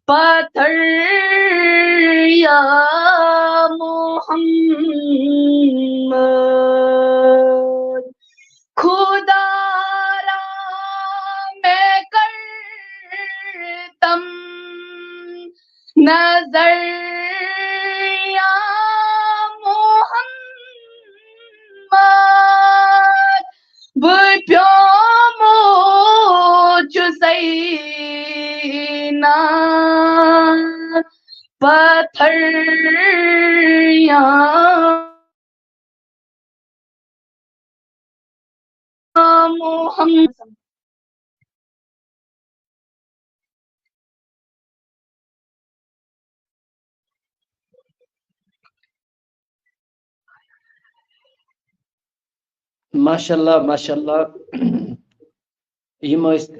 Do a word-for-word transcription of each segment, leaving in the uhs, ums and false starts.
پتھر یا محمد، خدا را میں کرتم نظر یا محمد، بہٕ پیومُت چھُسَے نا پتھر یا محمد۔ ماشاء اللہ، ماشاء اللہ۔ یِم ٲسۍ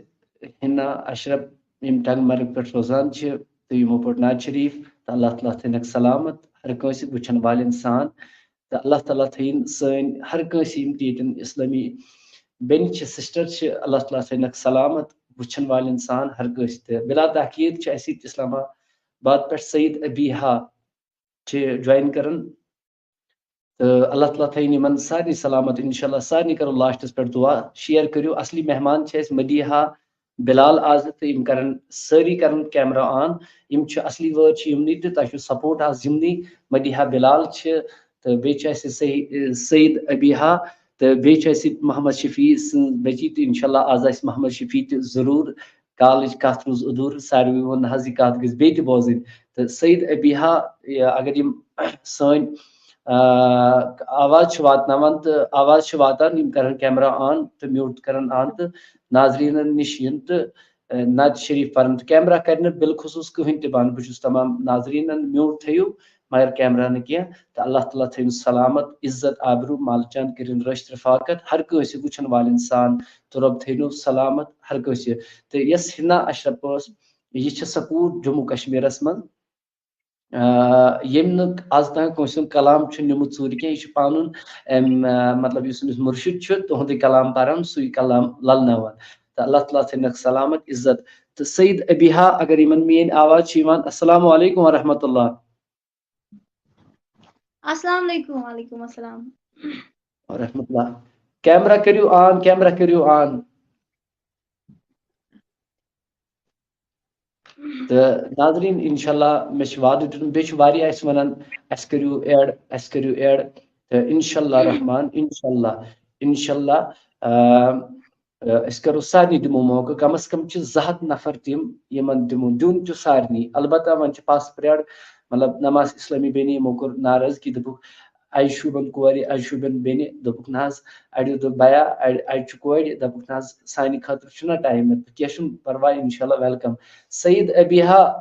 حنا اشرف، یِم ٹنگ مرگ پٮ۪ٹھ روزان چھِ، تہٕ یِمو پوٚر نعت شریف، تہٕ اللہ تعالیٰ تھٲینَکھ سلامت ہر کٲنٛسہِ وٕچھن والٮ۪ن سان۔ تہٕ اللہ تعالیٰ تھٲیِن سٲنۍ ہر کٲنٛسہِ، یِم تہِ ییٚتٮ۪ن اسلٲمی بیٚنہِ چھِ، سسٹر چھِ، اللہ تعالیٰ تھٲینَکھ سلامت وٕچھن والٮ۪ن سان ہر کٲنٛسہِ۔ تہٕ بلا تاخیر چھِ اَسہِ ییٚتہِ اسلام آباد پٮ۪ٹھ سعید ابیحا چھِ جوائن کران۔ تہٕ اللہ تعالیٰ تھٲیِن یِمن سارنٕے سلامت۔ انشاءاللہ سارنٕے کرو لاسٹس پٮ۪ٹھ دعا۔ شیئر کٔرِو۔ اصلی مہمان چھِ اَسہِ مدیحہ بلال آز، تہٕ یِم کرن سٲری کرن کیمرہ آن۔ یِم چھِ اصلی وٲرۍ چھِ یِمنٕے، تہٕ تۄہہِ چھُو سپورٹ آز یِمنٕے۔ مدیحہ بلال چھِ، تہٕ بیٚیہِ چھِ اَسہِ سعی-، سعید ابیحا، تہٕ بیٚیہِ چھِ اَسہِ ییٚتہِ محمد شفیع سٕنٛز بچی، تہٕ انشاءاللہ آز آسہِ محمد شفیع تہِ ضروٗر۔ کالٕچ کتھ روٗز ادھوٗر، ساروٕے ووٚن نہ حظ یہِ کتھ گژھِ بیٚیہِ تہِ بوزٕنۍ۔ تہٕ سعید ابیحا، یہِ اگر یِم سٲنۍ، آ، آواز چھِ واتناوان تہٕ آواز چھِ واتان، یِم کرن کیمرہ آن تہٕ میوٗٹ کرن آن تہٕ ناظریٖنن نِش یِن تہٕ، آ، نعت شریف پرن۔ تہٕ کیمرہ کرِ نہٕ بالخصوٗص کٕہٕنۍ تہِ بنٛد۔ بہٕ چھُس تمام ناظریٖنن، میوٗٹ تھٲیِو، مگر کیمرہ نہٕ کینٛہہ۔ تہٕ اللہ تعالیٰ تھٲیِن سلامت، عزت، آبروٗ، مال چاند کٔرِن رٲچھ رفاقت، ہر کٲنٛسہِ وٕچھن والٮ۪ن سان تہٕ رۄب تھٲینو سلامت ہر کٲنٛسہِ۔ تہٕ یۄس حنا اشرف ٲس، یہِ چھِ سۄ کوٗر جموں کشمیرس منٛز، آ، ییٚمۍ نہٕ از تام کٲنٛسہِ ہُنٛد کلام چھُ نیوٗمُت ژوٗرِ کینٛہہ۔ یہِ چھُ پنُن، أمۍ، آ، مطلب، یُس أمِس مُرشِد چھُ، تُہُنٛدُے کلام پران، سُے کلام للناوان۔ تہٕ اللہ تعالیٰ تھٲینَکھ سلامت، عزت۔ تہٕ سعید ابیحا، اگر یِمن میٲنۍ آواز چھِ یِوان، السلام علیکم ورحمۃ اللہ۔ السلام علیکم۔ وعلیکم السلام۔ ورحمۃ اللہ۔ کیمرہ کٔرِو آن، کیمرہ کٔرِو آن۔ تہٕ ناظریٖن، انشاءاللہ مےٚ چھُ وعدٕ دیُتمُت، بیٚیہِ چھُ واریاہ اَسہِ وَنان، "اَسہِ کٔرِو ایڈ، اَسہِ کٔرِو ایڈ۔" تہٕ انشاءاللہ رحمان، انشاءاللہ، انشاءاللہ، آ، آ، أسۍ کَرو سارنٕے دِمو موقعہٕ، کم از کم چھِ زٕ ہَتھ نفر تِم، یِمن دِمو دیُن چھُ سارنٕے۔ البتہ وۄنۍ چھِ پَس پرٛیڈ، مطلب، نماز اسلٲمی بیٚنہِ یِمو کوٚر ناراضگی، دوٚپُکھ، اَجہِ شوٗبن کورِ، اَجہِ شوٗبن بیٚنہِ، دوٚپُکھ، "نہ حظ۔" اَڑیو دوٚپ، "بیا، اَڑِ-، اَڑِ چھِ کورِ۔" دوٚپُکھ، "نہ حظ، سانہِ خٲطرٕ چھُنہ ٹایم۔" مےٚ دوٚپ، "کینٛہہ چھُنہٕ پرواے، انشاءاللہ ویلکم۔" سعید ابیحا،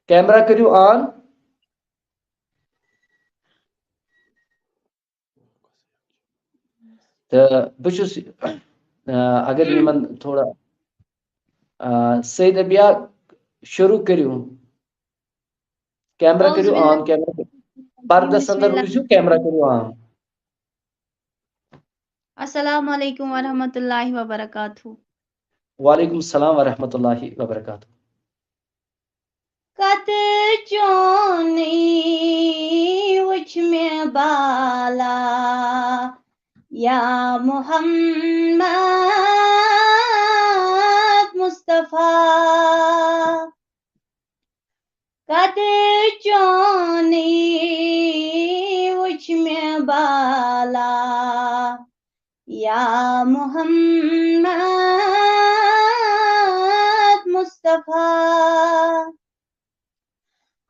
کیمرہ کٔرِو آن۔ تہٕ بہٕ چھُس، آ، اگر یِمن تھوڑا، آ، سعید ابیحا، شروع کٔرِو۔ کیمرہ اعوذ کٔرِو باللہ۔ آن، کیمرہ کٔرِو۔ پردس بسم اندر اللہ۔ روٗزِو، کیمرہ کٔرِو آن۔ السلام علیکم ورحمۃ اللہ وبرکاتہ۔ وعلیکم السلام ورحمۃ اللہ وبرکاتہ۔ کتھ چونی وچھ مےٚ بالا، یا محمد مصطفیٰ۔ کتھ چونی وچھ مےٚ بالا، یا محمد مصطفیٰ۔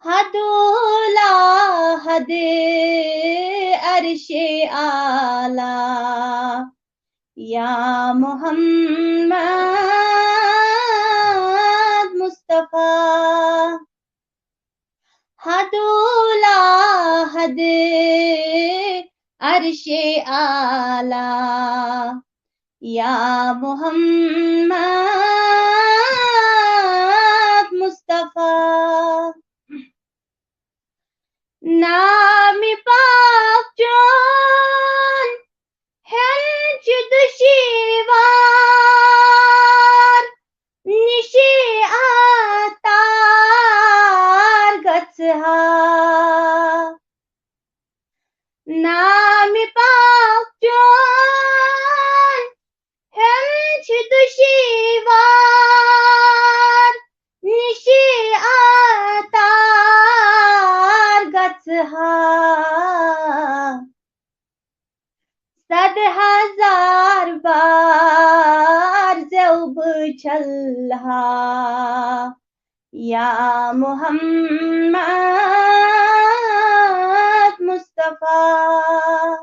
حدولا حد عرش اعلیٰ، یا محمد مصطفیٰ۔ حدولا حد عرش اعلیٰ، یا محمد مصطفیٰ۔ نام پاک چون ہٮ۪ن چھُ دُشوار، نِش چھلہا، یا محمد مصطفیٰ۔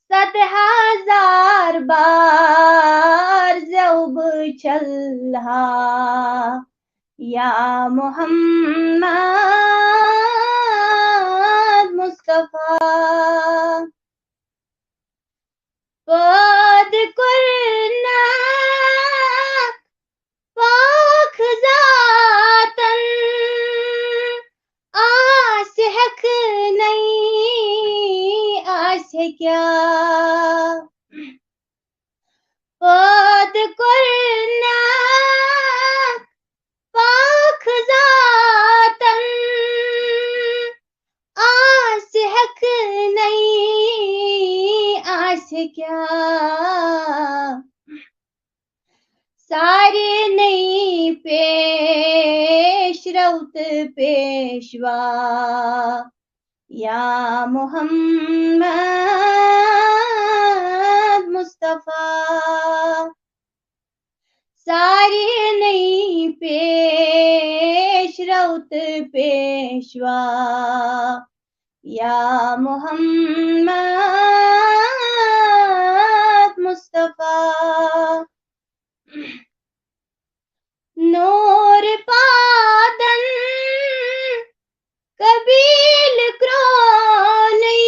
ستہٕ ہزار بار زٮ۪و بہٕ چھلہا، یا محمد مصطفیٰ۔ پٲدٕ کوٚرنکھ پاک ذاتن، آسہِ ہٮ۪کھ نَے آسہِ کیٛاہ۔ پٲدٕ کوٚرنکھ پاک ذاتن، آسہِ ہٮ۪کھ نَے آسہِ کیٛاہ۔ سارنٕے پیش رو تہٕ پیشوا، یا محمد مصطفیٰ۔ سارنٕے پیش رو تہٕ پیشوا، یا محمد مصطفیٰ۔ نور پادن قبیل کرونٕے،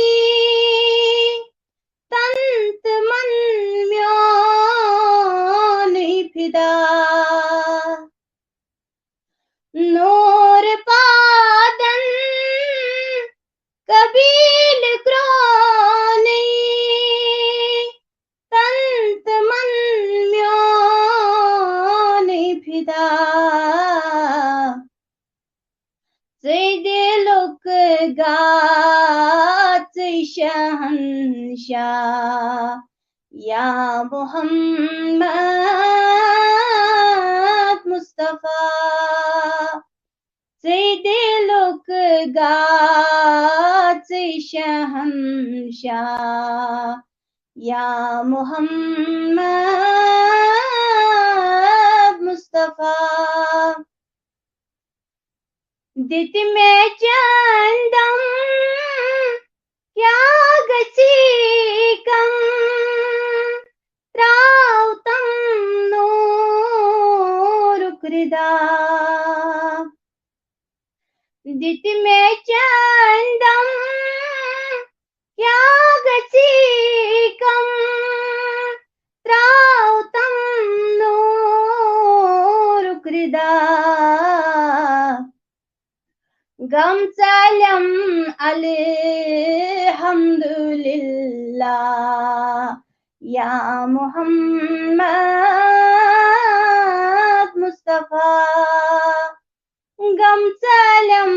تن تہٕ من میونٕے فدا۔ نور پادن قبیل کرونٕے، تن تہٕ من میونٕے فدا۔ ژٕے دِلُک گاژٕے شہنشاہ، یا محمد مصطفیٰ۔ ژٕے دِلُک گاژٕے شہنشاہ، یا محمد مصطفیٰ۔ دِتۍ مےٚ چندم، کیٛاہ گژھی کم، تراو تم نورُک ردا۔ دِتۍ مےٚ چندم، کیٛاہ گژھی کم، تراو تم نورُک ردا۔ غم ژلم الحمدللہ، یا محمد مصطفیٰ۔ غم ژلم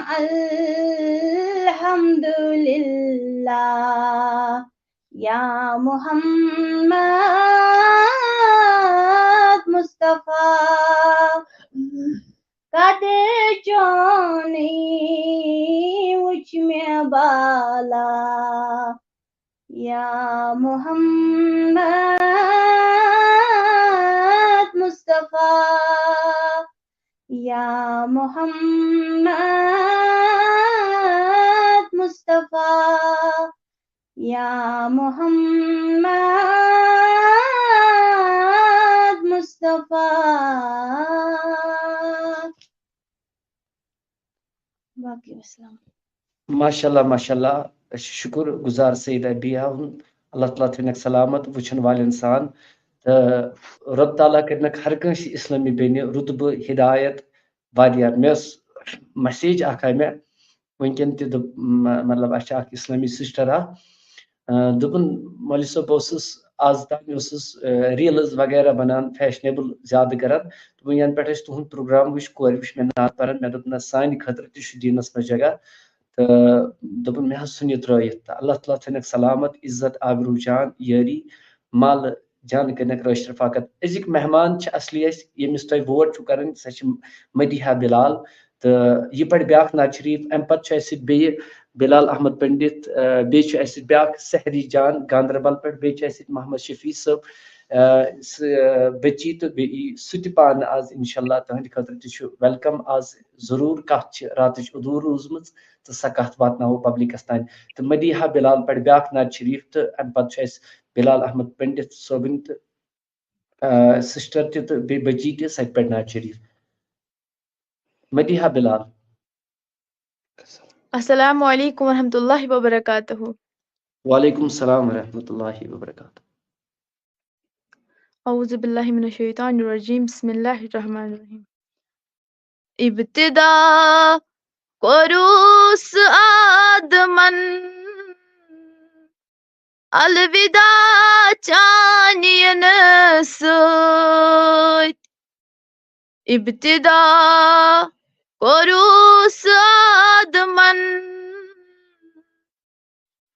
الحمدللہ، یا محمد مصطفیٰ۔ قدر چونٕے وُچھ مےٚ بالا، یا محمد مصطفیٰ، یا محمد مصطفیٰ، یا محمد مصطفیٰ۔ باقی وسلام۔ ماشاء اللہ، ماشاء اللہ۔ أسۍ چھِ شُکُر گُزار سید ابیہ ہُنٛد، اللہ تعالیٰ تھٲینَکھ سلامت، وٕچھَن والٮ۪ن سان۔ تہٕ رۄب تعالیٰ کٔرِنَکھ ہر کٲنٛسہِ اِسلٲمی بیٚنہِ رُتبہٕ، ہدایت، واریاہ۔ مےٚ ٲس message اَکھ آے مےٚ وٕنکٮ۪ن تہِ، دوٚپ، م-، مطلب، اَسہِ چھِ اَکھ اِسلٲمی sister اَکھ، آ، دوٚپُن، "مولوی صٲب، بہٕ اوسُس آز تام، مےٚ اوسُس، آ، reels وغیرہ بَنان، fashionable زیادٕ کَران۔ دوٚپُن، ینہٕ پٮ۪ٹھ اَسہِ تُہُنٛد program وٕچھ، کورِ وٕچھ مےٚ نعت پَران، مےٚ دوٚپ، نہ، سانہِ خٲطرٕ تہِ چھُ دیٖنَس منٛز جگہ۔" تہٕ دوٚپُن، "مےٚ حظ ژھُن یہِ ترٛٲیِتھ۔" تہٕ اللہ تعالیٰ تھٲینَکھ سلامت، عزت، آبروٗ، جان، یٲری، مال، جان کٔرِنَکھ رٲچھ رفاقت۔ أزِکۍ مہمان چھِ اصلی اَسہِ، ییٚمِس تۄہہِ vote چھُو کَرٕنۍ، سۄ چھِ مدیحہ بلال۔ تہٕ یہِ پَرِ بیٛاکھ نعت شریٖف۔ اَمہِ پَتہٕ چھُ اَسہِ سۭتۍ بیٚیہِ بلال احمد پنڈت، آ، بیٚیہِ چھُ اَسہِ سۭتۍ بیٛاکھ سحری جان گاندربل پٮ۪ٹھ، بیٚیہِ چھُ اَسہِ سۭتۍ محمد شفیع صٲب، آ، سُہ، آ، بٔچی تہٕ بیٚیہِ یی سُہ تہِ پانہٕ آز، اِنشاء اللہ، تُہٕنٛدِ خٲطرٕ تہِ چھُ welcome آز۔ ضروٗر کَتھ چھِ راتٕچ اُدوٗر روٗزمٕژ تہٕ سۄ کَتھ واتناوو پبلکَس تام۔ تہٕ مدیحہ بلال پَرِ بیٛاکھ نعت شریٖف تہٕ اَمہِ پَتہٕ چھُ اَسہِ بلال احمد پنڈت صٲبٕنۍ تہٕ، آ، سِسٹر تہِ تہٕ بیٚیہِ بٔچی تہِ، سۄ تہِ پَرِ نعت شریٖف۔ مدیحہ بلال۔ السلام علیکم ورحمۃ اللہ وبرکاتہ۔ وعلیکم السلام ورحمۃ اللہ وبرکاتہ۔ اعوذ باللہ من الشیطان الرجیم، بسم اللہ الرحمن الرحیم۔ ابتدا کوٚرُس آدمن الوداع چانہِ یِنہٕ سۭتۍ۔ ابتدا کوٚرُس آدمن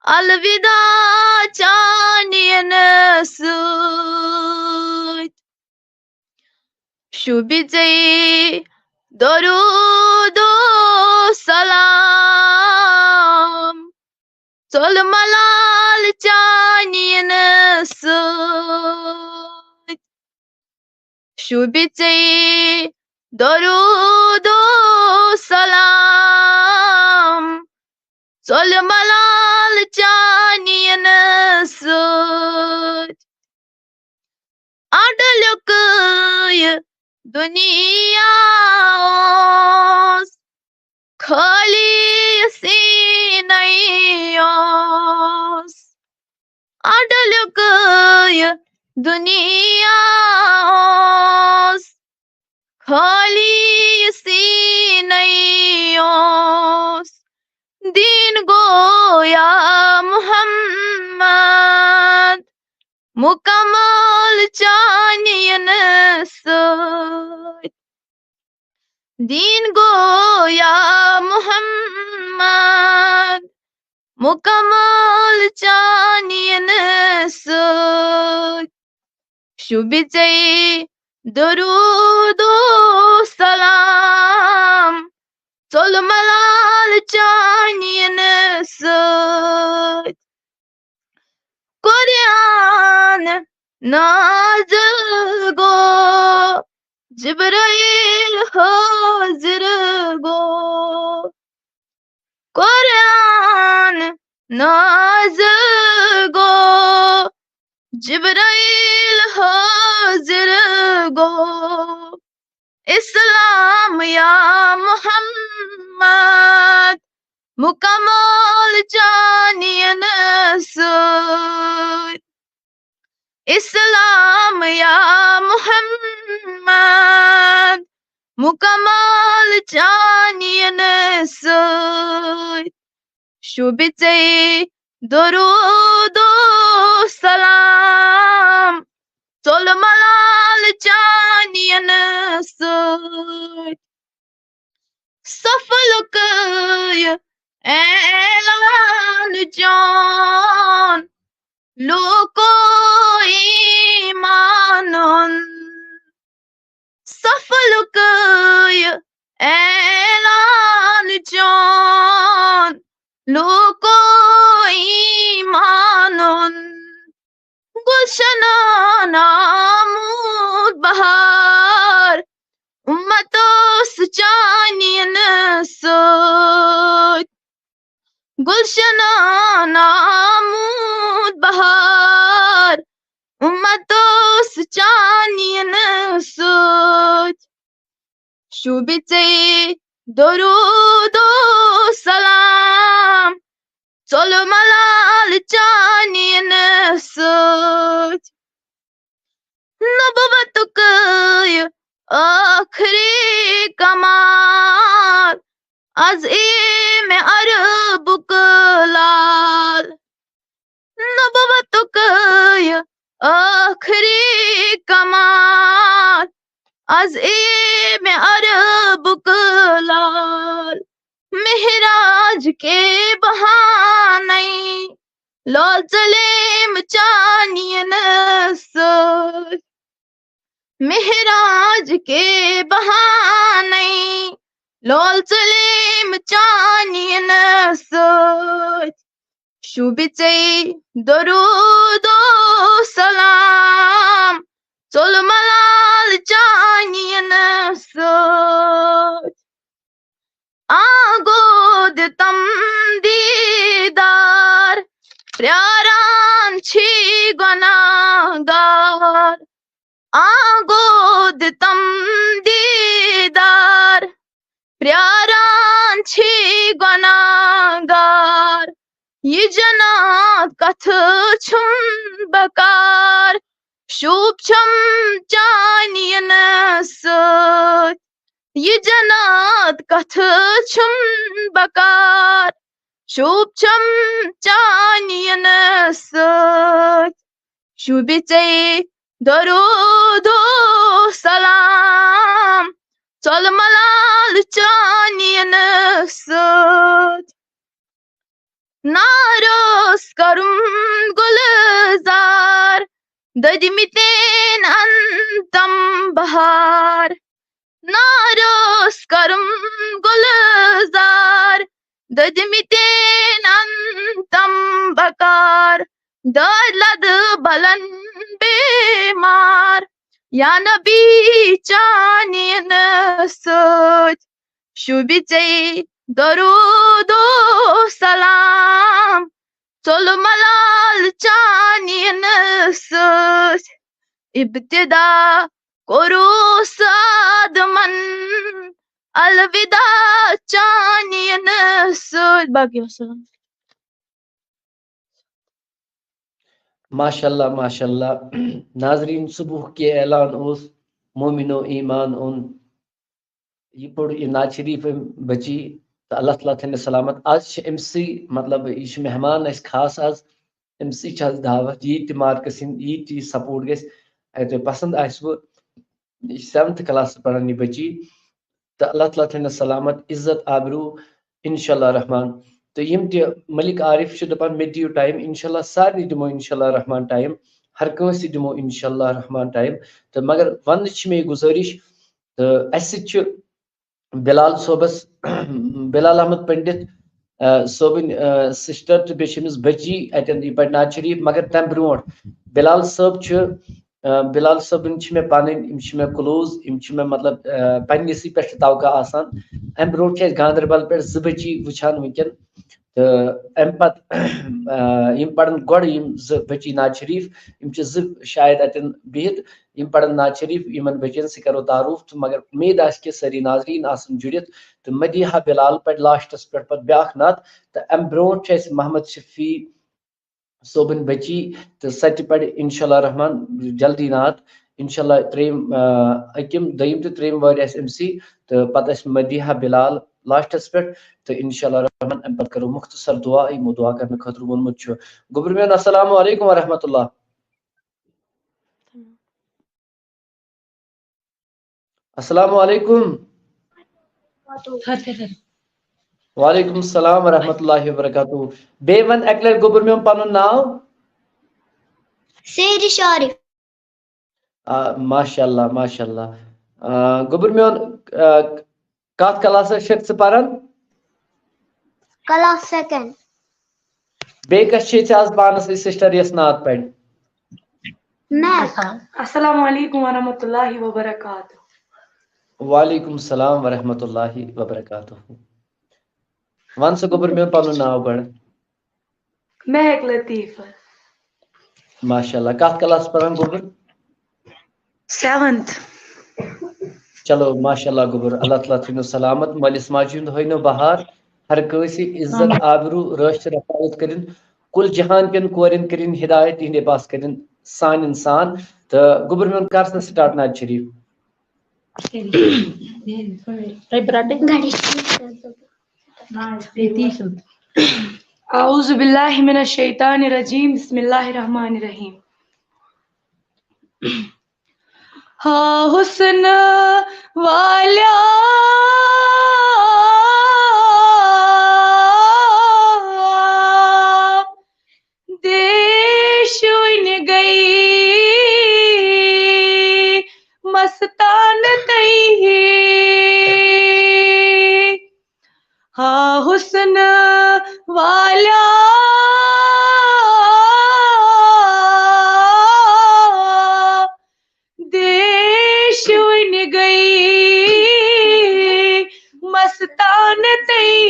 الوداع چانہِ یِنہٕ سۭتۍ۔ شوٗبہِ ژےٚ درود و سلام ژوٚل ملال چانہِ یِنہٕ سۭتۍ۔ شوٗبہِ ژےٚ درود و سلام ژوٚل ملال چانہِ یِنہٕ سۭتۍ۔ اڈلیُکُے دُنیا اوس، خٲلی سیٖنَے اوس۔ اڈلیُکُے دُنیا اوس، خٲلی سیٖنَے اوس۔ دیٖن گویا محمد مُکمل چانہِ یِنہٕ سۭتۍ۔ دیٖن گویا محمد مُکمل چانہِ یِنہٕ سۭتۍ۔ شوٗبہِ ژےٚ درود و سلام ژوٚل ملال چانہِ یِنہٕ سۭتۍ۔ قرآن نازل گوٚو، جبرائیل حٲضِر گوٚو۔ قرآن نازل گوٚو، جبرائیل حٲضِر گوٚو۔ اسلام یا محمد مُکمل چانہِ یِنہٕ سۭتۍ۔ اسلام یا محمد مُکمل چانہِ یِنہٕ سۭتۍ۔ شوٗبہِ ژےٚ درود و سلام ژوٚل ملال چانہِ یِنہٕ سۭتۍ۔ سفلُکُے اعلان چون لوٗکو ایمانُن۔ سفلُکُے اعلان چون لوٗکو ایمانُن۔ گلشنن آمُت بہار اُمت اوس چانہِ یِنہٕ سۭتۍ۔ گلشنن آمُت بہار اُمت اوس چانہِ یِنہٕ سۭتۍ۔ شوٗبہِ ژےٚ درود و سلام ژوٚل ملال چانہِ یِنہٕ سۭتۍ۔ نبوتُکُے ٲخری کمال از ای مےٚ عربُک لال۔ نبوتُکُے ٲخری کمال از ای مےٚ عربُک لال۔ معراج کے بہانے لول ژٔلِم چانہِ یِنہٕ سۭتۍ۔ معراج کے بہانے لول ژٔلِم چانہِ یِنہٕ سۭتۍ۔ شوٗبہِ ژےٚ درود و سلام ژوٚل ملال چانہِ یِنہٕ سۭتۍ۔ آ گوٚو دِتم دیٖدار، پرٛاران چھی گۄناہگار۔ آ گوٚو دِتم دیٖدار، پرٛاران چھی گۄناہگار۔ یہِ جنت کتھٕ چھُم بکار، شوٗب چھم چانہِ یِنہٕ سۭتۍ۔ یہِ جنت کتھٕ چھُم بکار، شوٗب چھم چانہِ یِنہٕ سۭتۍ۔ شوٗبہِ ژے درود و سلام، ژوٚل ملال چانہِ یِنہٕ سۭتۍ۔ ناروس کرم گلزار، دٔدمٕتٮ۪ن انتم بہار۔ ناروس کرم گلزار، دٔدمٕتٮ۪ن انتم بکار۔ دٲدۍ لدٕ بلن بیمار، یا نبی چانہِ یِنہٕ سۭتۍ۔ شوٗبہِ ژے درود و سلام، ژوٚل ملال چانہِ یِنہٕ سۭتۍ۔ ابتدا کوٚروس آدمن الوداع چانہِ یِنہٕ سۭتۍ۔ باقی وسلام۔ ماشاء اللہ، ماشاء اللہ۔ ناظرین، صبح کے اعلان اوس، مومنو ایمان اون۔ یہ پوٚر یہ نعت شریف أمۍ بچی، تہٕ اللہ تعالیٰ تھٲینَس سلامت۔ آز چھِ أمۍ سٕے، مطلب، یہِ چھُ مہمان اَسہِ خاص آز، أمۍ سٕے چھِ آز دعوت، یہِ تہِ مارکس یِن، یہِ تہِ سپورٹ گژھِ، اگر تۄہہِ پسند آسِوٕ، یہِ چھِ سیونتھ کلاسس پران یہِ بچی، تہٕ اللہ تعالیٰ تھٲینَس سلامت، عزت، آبروٗ، انشاءاللہ رحمان۔ تہٕ یِم تہِ ملک عارف چھِ دپان مےٚ دِیِو ٹایم، انشاءاللہ سارنٕے دِمو انشاءاللہ رحمان ٹایم، ہر کٲنٛسہِ دِمو انشاءاللہ رحمان ٹایم۔ تہٕ مگر وننٕچ چھِ مےٚ یہِ گُزٲرِش، تہٕ اَسہِ سۭتۍ چھُ بلال صٲبس، بلال احمد پنڈت، آ، صٲبٕنۍ، آ، سسٹر تہٕ بیٚیہِ چھِ أمِس بچی اَتٮ۪ن یہِ پرِ نعت شریف، مگر تَمہِ برونٛٹھ بلال صٲب چھُ، آ، بلال صٲبٕنۍ چھِ مےٚ پنٕنۍ، یِم چھِ مےٚ کلوز، یِم چھِ مےٚ مطلب، آ، پننِسٕے پٮ۪ٹھ چھِ توقع آسان۔ اَمہِ برونٛٹھ چھِ اَسہِ گاندربل پٮ۪ٹھ زٕ بچی وٕچھان وٕنکٮ۪ن۔ تہٕ اَمہِ پتہٕ، آ، یِم پرن گۄڈٕ یِم زٕ بچی نعت شریف، یِم چھِ زٕ شاید اَتٮ۪ن بِہِتھ، یِم پرن نعت شریف، یِمن بچین سۭتۍ کرو تعارُف۔ تہٕ مگر اُمید آسہِ کہِ سٲری ناظریٖن آسن جُڑِتھ۔ تہٕ مدیحہ بلال پرِ لاسٹس پٮ۪ٹھ پتہٕ بیٛاکھ نعت۔ تہٕ اَمہِ برونٛٹھ چھُ اَسہِ محمد شفیع صٲبٕنۍ بچی، تہٕ سۄ تہِ پرِ انشاءاللہ رحمان جلدی نعت۔ انشاءاللہ ترٛیٚیِم، آ، أکِم، دوٚیِم تہٕ ترٛیٚیِم وٲرۍ آسہِ أمۍ سٕے، تہٕ پتہٕ آسہِ مدیحہ بلال لاسٹس پٮ۪ٹھ، تہٕ انشاءاللہ رحمان اَمہِ پتہٕ کرو مختصر دعا، یِمو دعا کرنہٕ خٲطرٕ ووٚنمُت چھُ۔ گوٚبُر میون، السلام علیکم ورحمۃ اللہ۔ السلام علیکم۔ وعلیکم السلام ورحمۃ اللہ وبرکاتہ۔ بیٚیہِ وَن اَکہِ لَٹہِ گوٚبُر میون پَنُن ناو۔ سیرِ شارق۔ آ، ماشاء اللہ، ماشاء اللہ۔ آ، گوٚبُر میون، آ، کَتھ کلاسَس چھَکھ ژٕ پَران؟ Class second. بیٚیہِ کَس چھے ژےٚ آز پانَس سۭتۍ سسٹر یۄس نعت پَرِ؟ مےٚ۔ السلام علیکم ورحمۃ اللہ وبرکاتہ۔ وعلیکم السلام ورحمۃ اللہ وبرکاتہ۔ وَن سا گوٚبُر میون پَنُن ناو گۄڈٕ۔ مہک لطیفہ۔ ماشاء اللہ۔ کَتھ کلاسَس پَران گوٚبُر؟ سیونتھ۔ چلو ماشاء اللہ گوٚبُر، اللہ تعالیٰ تھٲینو سلامت، مٲلِس ماجہِ ہُنٛد ہٲینو بہار، ہر کٲنٛسہِ عزت، آبروٗ، رٲچھ تہٕ رفاعت کٔرِن، کُل جہان کٮ۪ن کورٮ۪ن کٔرِن ہدایت، تِہنٛدے پاس کٔرِن سان انسان۔ تہٕ گوٚبُر میون، کر سا سٹارٹ نعت شریف۔ اعوذ باللہ من الشیطان الرجیم، بسم اللہ الرحمن الرحیم۔ ہا حسن والیا، دیش وٕنہِ گٔے مستان تہٕ ہی۔ ہا حسن والیا، گٔے مستان تئی،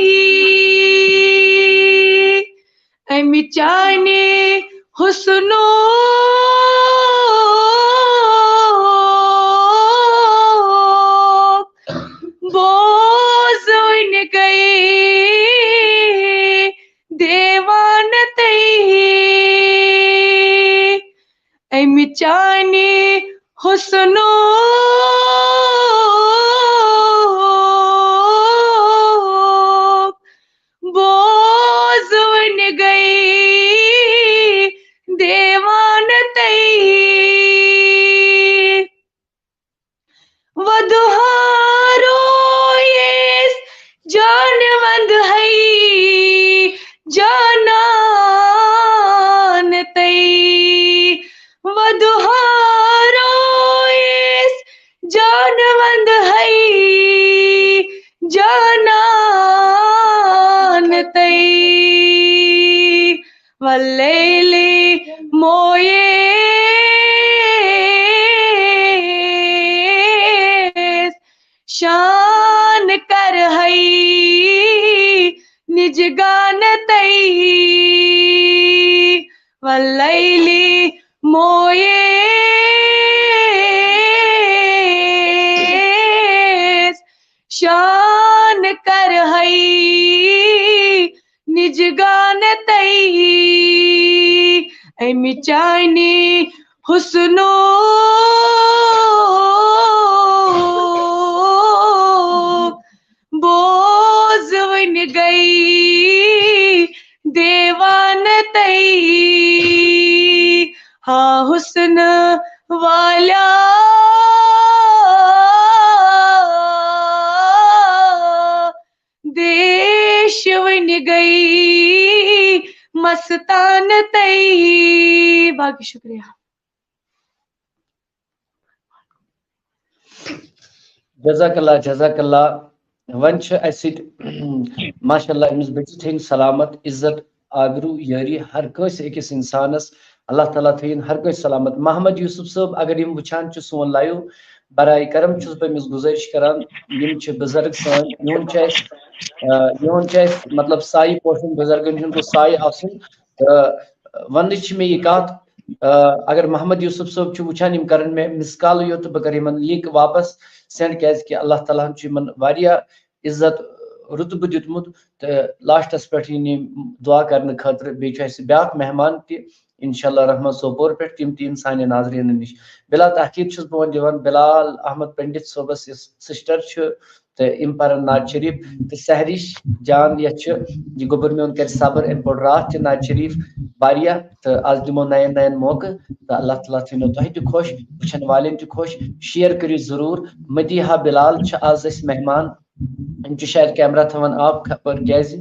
امہِ چانہِ حسنُک بوزوٕنۍ گٔے دیوانہٕ تئی۔ امہِ چانہِ حسنُک بوزوٕنۍ گٔے دیوانہٕ تئی۔ ودُہا رویس جان وند ہے جانان تئی۔ ودُہا رویس جان وند ہے جانان تئی۔ واللیل مویس شان کر ہے نج گان تئی۔ واللیل مویس شان کر ہے نج گان تئی۔ امہِ چانہِ حسنُک بوزوٕنۍ گٔے دیوانہٕ تئی۔ ہا حسن والیا دیش وٕنہِ گٔے مستان تئی۔ باقٕے شُکریہ۔ جزاک اللہ، جزاک اللہ۔ وۄنۍ چھِ اَسہِ سۭتۍ ماشاء اللہ أمِس بٔچِتھ ہٕنٛدۍ سلامت، عزت، آبروٗ، یٲری ہر کٲنٛسہِ أکِس اِنسانَس۔ اللہ تعالیٰ تھٲیِن ہر کٲنٛسہِ سلامت۔ محمد یوسف صٲب، اگر یِم وٕچھان چھِ سون لایِو، برائے کرم چھُس بہٕ أمِس گُزٲرِش کران، یِم چھِ بُزرگ سٲنۍ، یِہُنٛد چھُ اَسہِ، آ، یِہُنٛد چھُ اَسہِ مطلب سایہِ پوشُن، بُزرگن ہُنٛد گوٚژھ سایہِ آسُن۔ تہٕ وَننٕچ چھِ مےٚ یہِ کَتھ، آ، اگر محمد یوسف صٲب چھُ وٕچھان، یِم کَرَن مےٚ مِس کال یوت تہٕ بہٕ کَرٕ یِمَن لِنک واپَس سینڈ، کیٛازِکہِ اللہ تعالیٰ ہَن چھُ یِمَن واریاہ عزت، رُتبہٕ دیُتمُت۔ تہٕ لاسٹَس پٮ۪ٹھ یِن یِم دُعا کَرنہٕ خٲطرٕ۔ بیٚیہِ چھُ اَسہِ بیٛاکھ مہمان تہِ، انشاءاللہ رحمان، سوپور پٮ۪ٹھ، تِم تہِ یِن سانٮ۪ن ناظریٖنَن نِش۔ بِلا تاخیر چھُس بہٕ وۄنۍ دِوان بِلال احمد پنڈت صٲبَس، یُس سِسٹَر چھُ، تہٕ یِم پَرَن نعت شریٖف۔ تہٕ سحرِش جان یَتھ چھُ، یہِ گوٚبُر میون کَرِ صبر، أمۍ پوٚر راتھ تہِ نعت شریٖف واریاہ، تہٕ آز دِمو نَیَن نَیَن موقعہٕ۔ تہٕ اللہ تعالیٰ تھٲینو تۄہہِ تہِ خۄش، وٕچھَن والٮ۪ن تہِ خۄش۔ شیئر کٔرِو ضروٗر۔ مدیحہ بِلال چھِ آز اَسہِ مہمان۔ یِم چھِ شاید کیمرہ تھاوان آف، خبر کیٛازِ۔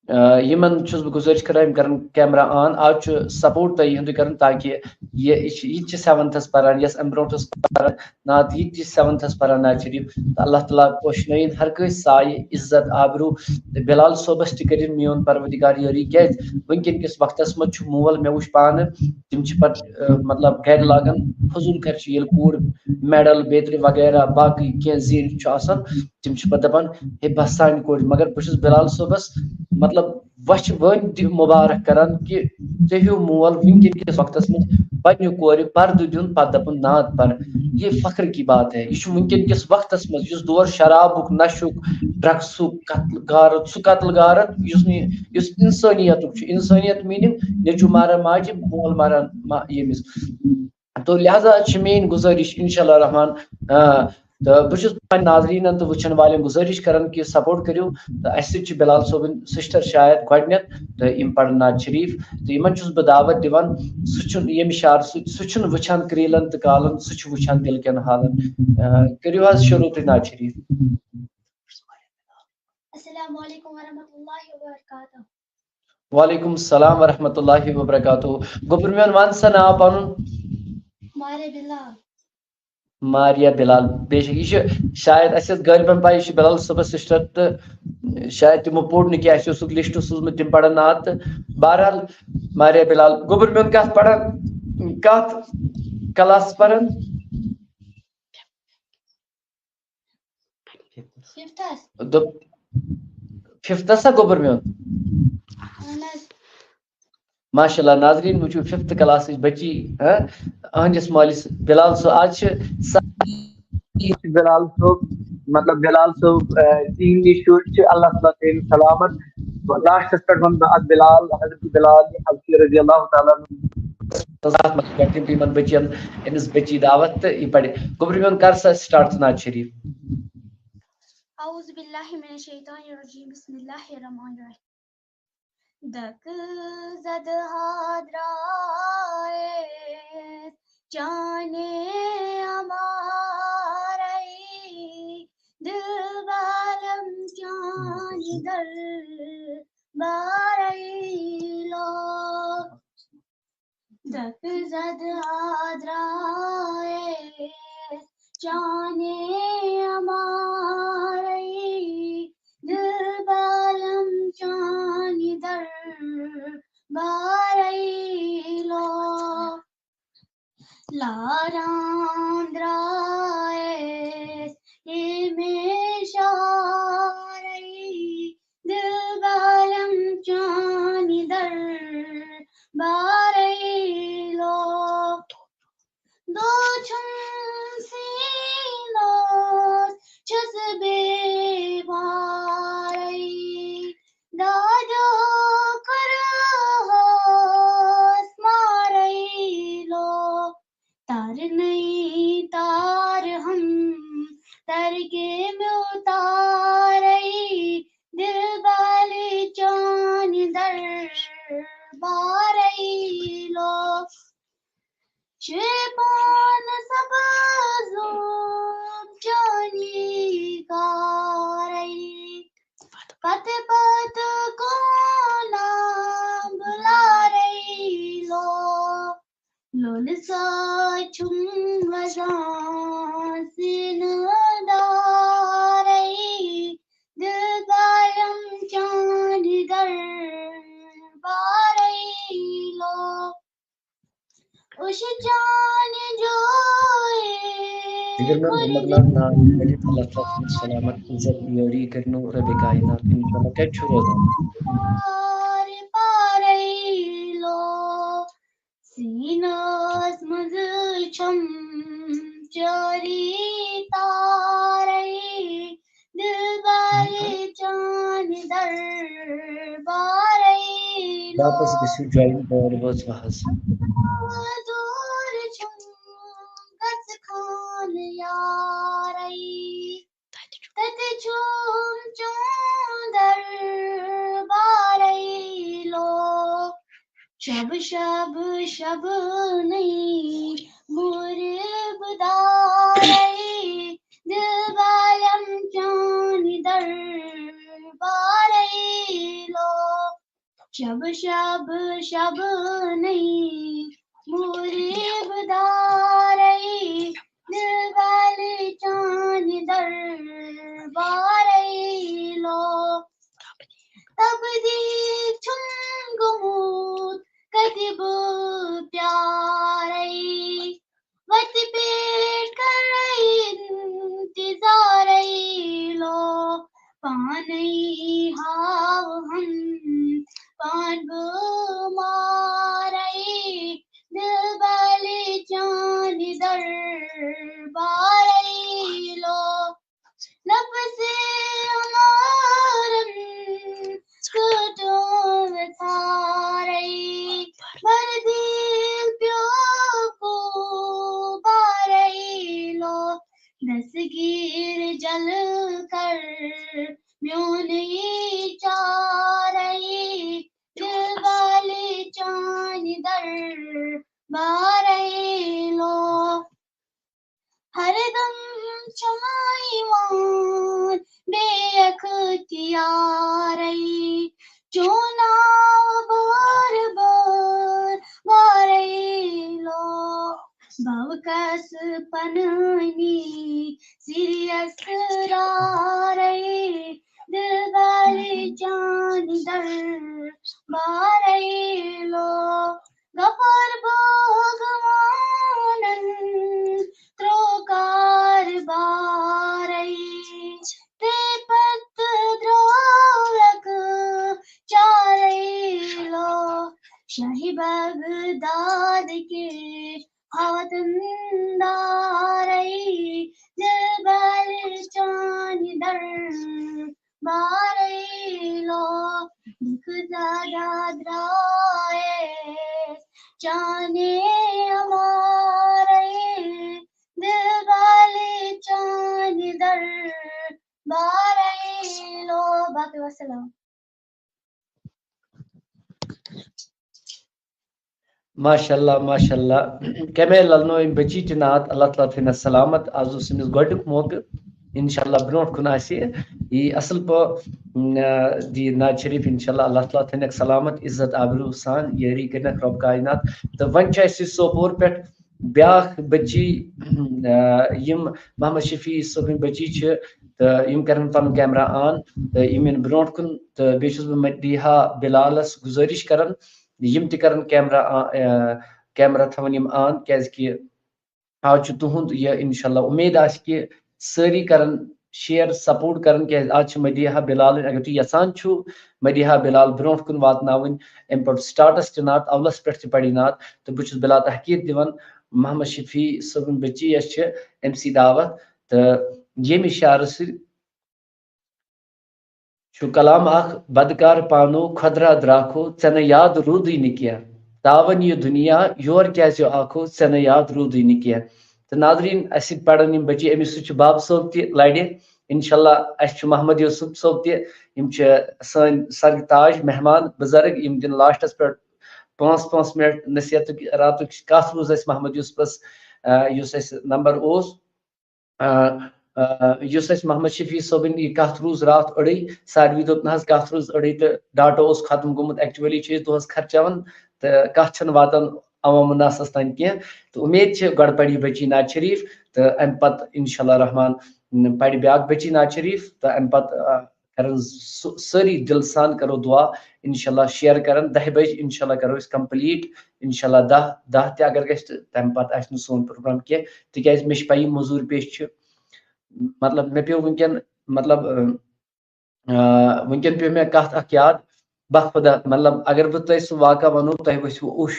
آ، یِمن چھُس بہٕ گُزٲرِش کران، یِم کرن کیمرہ آن۔ آز چھُ سپورٹ تۄہہِ یِہُنٛدُے کرُن، تاکہِ یہِ، یہِ چھِ، یہِ تہِ چھِ سیونتھس پران، یۄس اَمہِ برونٛٹھ ٲس پران نعت، یہِ تہِ چھِ سیونتھس پران نعت شریٖف۔ تہٕ اللہ تعالیٰ پوشنٲیِن ہر کٲنٛسہِ سایہِ، عزت، آبروٗ۔ تہٕ بِلال صٲبس تہِ کٔرِن میون پروردگار یٲری، کیٛازِ وٕنکیٚن کِس وقتس منٛز چھُ مول، مےٚ وٕچھ پانہٕ، تِم چھِ پتہٕ، آ، مطلب، گرِ لاگان فضوٗل خرچی، ییٚلہِ کوٗر میڈل، بیترِ وغیرہ باقٕے کینٛہہ زیٖنِتھ چھُ آسان، تِم چھِ پتہٕ دپان، ہے بس سانہِ کورِ۔ مگر بہٕ چھُس بِلال صٲبس، مطلب، وچھِ وٲنۍ تہِ مُبارک کران کہِ ژےٚ ہیوٗ مول وٕنکیٚن کِس وقتس منٛز پننہِ کورِ پردٕ دیُن، پتہٕ دپُن نعت پر۔ یہ فخر کی بات ہے۔ یہِ چھُ وٕنکیٚن کِس وقتس منٛز، یُس دور شرابُک، نشُک، ڈرگسُک، قتل غارت، سُہ قتل غارت یُس نہٕ، یُس انسٲنیتُک چھُ۔ انسٲنیت میٖنِنگ نیٚچوٗ ماران ماجہِ، مول ماران ما-، ییٚمِس۔ تو لہذا چھِ میٲنۍ گُزٲرِش، انشاءاللہ رحمان، آ، تہٕ بہٕ چھُس پننٮ۪ن ناظریٖنن تہٕ وٕچھن والٮ۪ن گُزٲرِش کران کہِ سپورٹ کٔرِو۔ تہٕ اَسہِ سۭتۍ چھِ بِلال صٲبٕنۍ سِسٹر شاید گۄڈٕنٮ۪تھ، تہٕ یِم پرن نعت شریٖف۔ تہٕ یِمن چھُس بہٕ دعوت دِوان، سُہ چھُنہٕ ییٚمہِ اِشارٕ سۭتۍ، سُہ چھُنہٕ وٕچھان کرٛیٖلن تہٕ کالن، سُہ چھُ وٕچھان دِل کٮ۪ن حالن۔ آ، کٔرِو حظ شروٗع تُہۍ نعت شریٖف۔ السلام علیکم ورحمۃ اللہ وبرکاتہ۔ وعلیکم السلام ورحمۃ اللہ وبرکاتہ۔ گوٚبُر میون، وَن سا ناو پَنُن۔ ماریا بلال۔ ماریا بلال۔ بے شک، یہِ چھُ شاید اَسہِ ٲس غٲلبَن پَے، یہِ چھُ بلال صٲبَس سِسٹَر، تہٕ شاید تِمو پوٚر نہٕ کینٛہہ، اَسہِ اوسُکھ لِسٹ سوٗزمُت، تِم پَرَن نعت۔ تہٕ بہرحال، ماریا بلال، گوٚبُر میون، کَتھ پَران، کَتھ کلاس پَران؟ ففتھس۔ دوٚپ ففتھس ہا گوٚبُر میون؟ اہن حظ۔ ماشاء اللہ ناظریٖن، وٕچھِو ففتھ کلاسٕچ بچی، ہاں، أہنٛدِس مٲلِس بلال صٲب۔ آز چھِ سا-، بلال صٲب، مطلب بلال صٲب، آ، تِہِنٛدۍ شُرۍ چھِ، اللہ تعالیٰ تھٲیِن سلامت۔ لاسٹس پٮ۪ٹھ وَنہٕ بہٕ اَتھ بلال، حضرت بلال حبشی رضی اللہ تعالیٰ عنہ۔ تہٕ اَتھ منٛز پٮ۪ٹھ یِم تِمن بچین، أمِس بچی دعوت تہٕ یہِ پرِ۔ گوٚبرِ میون، کر سا start نعت شریٖف۔ اعوذ باللہ من الشیطان الرجیم، بسم اللہ الرحمن الرحیم۔ دک زد ہا درائے جانے ہمارے، دل بالم جان در بارے لو۔ دک زد ہا درائے جانے ہمارے، دل بالم جان در بارے لو۔ لاران درائے اے میں شارے، دل بالم جان در بارے لو۔ دو چھم سینوس چھس بے بارے، داجو کرہوس مارے لو۔ تار نہیں تار ہم تر کے میں اتارے، دل بالی چان در بارے لو۔ شیپان سبزوم چانی کارے، پت پت کونام بلارے لو۔ لول سا چھم وزان سین دارے، دل بالم چان در بارے لو۔ اُشہِ چانہِ جویہِ اگر میں کُلۍ محمد ناز ناز پٔرِتھ، اللہ تعالیٰ سٕنٛز سلامت عزت یٲری کٔرِنو ربِ کائنات۔ انشاءاللہ کتہِ چھُ روزان؟ پار پارے لو۔ سیٖنس منٛز چھَم چٲری تارے، دِلبرِ چانہِ دربارے لو۔ واپس گٔژھِو جویِن بال وٲژ وہس۔ دوٗر چھُم گژھٕ خانہٕ یارے، تتہِ چھُم چون دربارے لو۔ شب شب شب نئی مور بدارے، دِلبرم چانہِ دربارے لو۔ شب شب شب نئی مور بدارے، دِلبرِ چانہِ دربارے لو۔ تبدیل چھُم گوٚمُت کتہِ بہٕ پیارے، وتہِ پٮ۪ٹھ کرے انتظارے لو۔ پانے ہاوہم پان بہٕ مارے، دِلبرِ چانہِ دربارے لو۔ نفسِ عمرم ژٔٹٕم ژھارے، مگر دِل پیوٚو غبارے لو۔ دستگیر جل کر میون یہِ چارے، دِلبرِ چانہِ دربارے لو۔ ہر دم چھُم یِوان بے اختیارے، چون ناو بار بار وارے لو۔ بہٕ کس پننہِ سِرِ اسرارے، دِلبرِ چانہِ دربارے لو۔ غفار بھگوانن ترٛوو کاربارے، تہٕ وسلام۔ ماشاء اللہ، ماشاء اللہ۔ کمے للنو یم بچی چھ نعت، اللہ تعالیٰ تھٲینس سلامت۔ آز اوس أمِس گۄڈنیُک موقعہٕ، انشاءاللہ برونٛٹھ کُن آسہِ یہِ اصل پٲ-، م، آ، دی نعت شریف انشاءاللہ۔ اللہ تعالیٰ تھٲینکھ سلامت، عزت آبرو سان یٲری کٔرنکھ رب کائنات۔ تہٕ وۄنۍ چھِ اَسہِ سوپور پٮ۪ٹھ بیٛاکھ بچی، آ، یم محمد شفیع صٲبٕنۍ بچی چھِ، تہٕ یم کرن پنُن کیمرہ آن، تہٕ یم یِن برونٛٹھ کُن۔ تہٕ بیٚیہِ چھُس بہٕ مدیحہ بلالس گُزٲرِش کران، یم تہِ کرن کیمرہ آ-، آ، کیمرہ تھاوان یم آن، کیازِ کہِ آز چھُ تُہُنٛد یہِ انشاءاللہ۔ اُمید آسہِ کہِ سٲری کرن شیئر، سپورٹ کرن، کیازِ آز چھِ مدیحہ بلال، اگر تُہۍ یژھان چھِو مدیحہ بلال برونٛٹھ کُن واتناوٕنۍ، امہِ پٮ۪ٹھ سٹارٹس تہِ نعت اولس پٮ۪ٹھ تہِ پرِ نعت، تہٕ بہٕ چھُس بلا تحقیر دِوان محمد شفیع صٲبٕنۍ بچی یۄس چھِ، أمۍ سٕے دعوت۔ تہٕ ییٚمہِ اشارٕ سۭتۍ چھُ کلام اکھ، بدکار پانو خۄدرا درٛاکھو، ژےٚ نہٕ یاد روٗدٕے نہٕ کینٛہہ۔ تاوَن یہِ دُنیا یور کیٛازِ آکھو، ژےٚ نہٕ یاد روٗدٕے نہٕ کینٛہہ۔ تہٕ ناظریٖن، اَسہِ سۭتۍ پَرَن یِم بَچی، أمِس سۭتۍ چھُ بابہٕ صٲب تہِ لَرِ۔ اِنشاءاللہ اَسہِ چھُ محمد یوسف صٲب تہِ، یِم چھِ سٲنۍ سرگ تاج مہمان بُزرگ، یِم دِن لاسٹَس پٮ۪ٹھ پانٛژھ پانٛژھ منٹ نصیحتُک راتُک کَتھ روٗز اَسہِ محمد یوسفَس، آ، یُس اَسہِ نمبر اوس۔ آ، آ، یُس اَسہِ محمد شفیع صٲبٕنۍ یہِ کَتھ روٗز راتھ أڑٕے، ساروی دوٚپ، "نہ حظ، کَتھ روٗز أڑٕے تہٕ ڈاٹا اوس ختم گوٚمُت، actually چھِ أسۍ دۄہَس خرچاوان تہٕ کَتھ چھَنہٕ واتان عوام الناسَس تام کینٛہہ۔" تہٕ اُمید چھِ گۄڈٕ پَرِ یہِ بَچی نعت شریٖف تہٕ اَمہِ پَتہٕ اِنشاء اللہ رحمان پَرِ بیٛاکھ بَچی نعت شریٖف تہٕ اَمہِ پَتہٕ، آ، کَرَن سُہ سٲری دِل سان کَرو دُعا، اِنشاء اللہ شِیَر کَرَن۔ دَہہِ بَجہِ اِنشاء اللہ کَرو أسۍ کمپلیٖٹ، اِنشاء اللہ دَہ، دَہ تہِ اگر گژھِ تہٕ تَمہِ پَتہٕ آسہِ نہٕ سون پروگرام کینٛہہ، تِکیٛازِ مےٚ چھِ پَیی مٔزوٗرۍ پیش چھِ، مطلب، مےٚ پیوٚو وٕنکٮ۪ن، مطلب، آ، وٕنکٮ۪ن پیوٚو مےٚ کَتھ اَکھ یاد، بخدا، مطلب، اگر بہٕ تۄہہِ سُہ واقعہ وَنو، تۄہہِ ؤسِو اوٚش،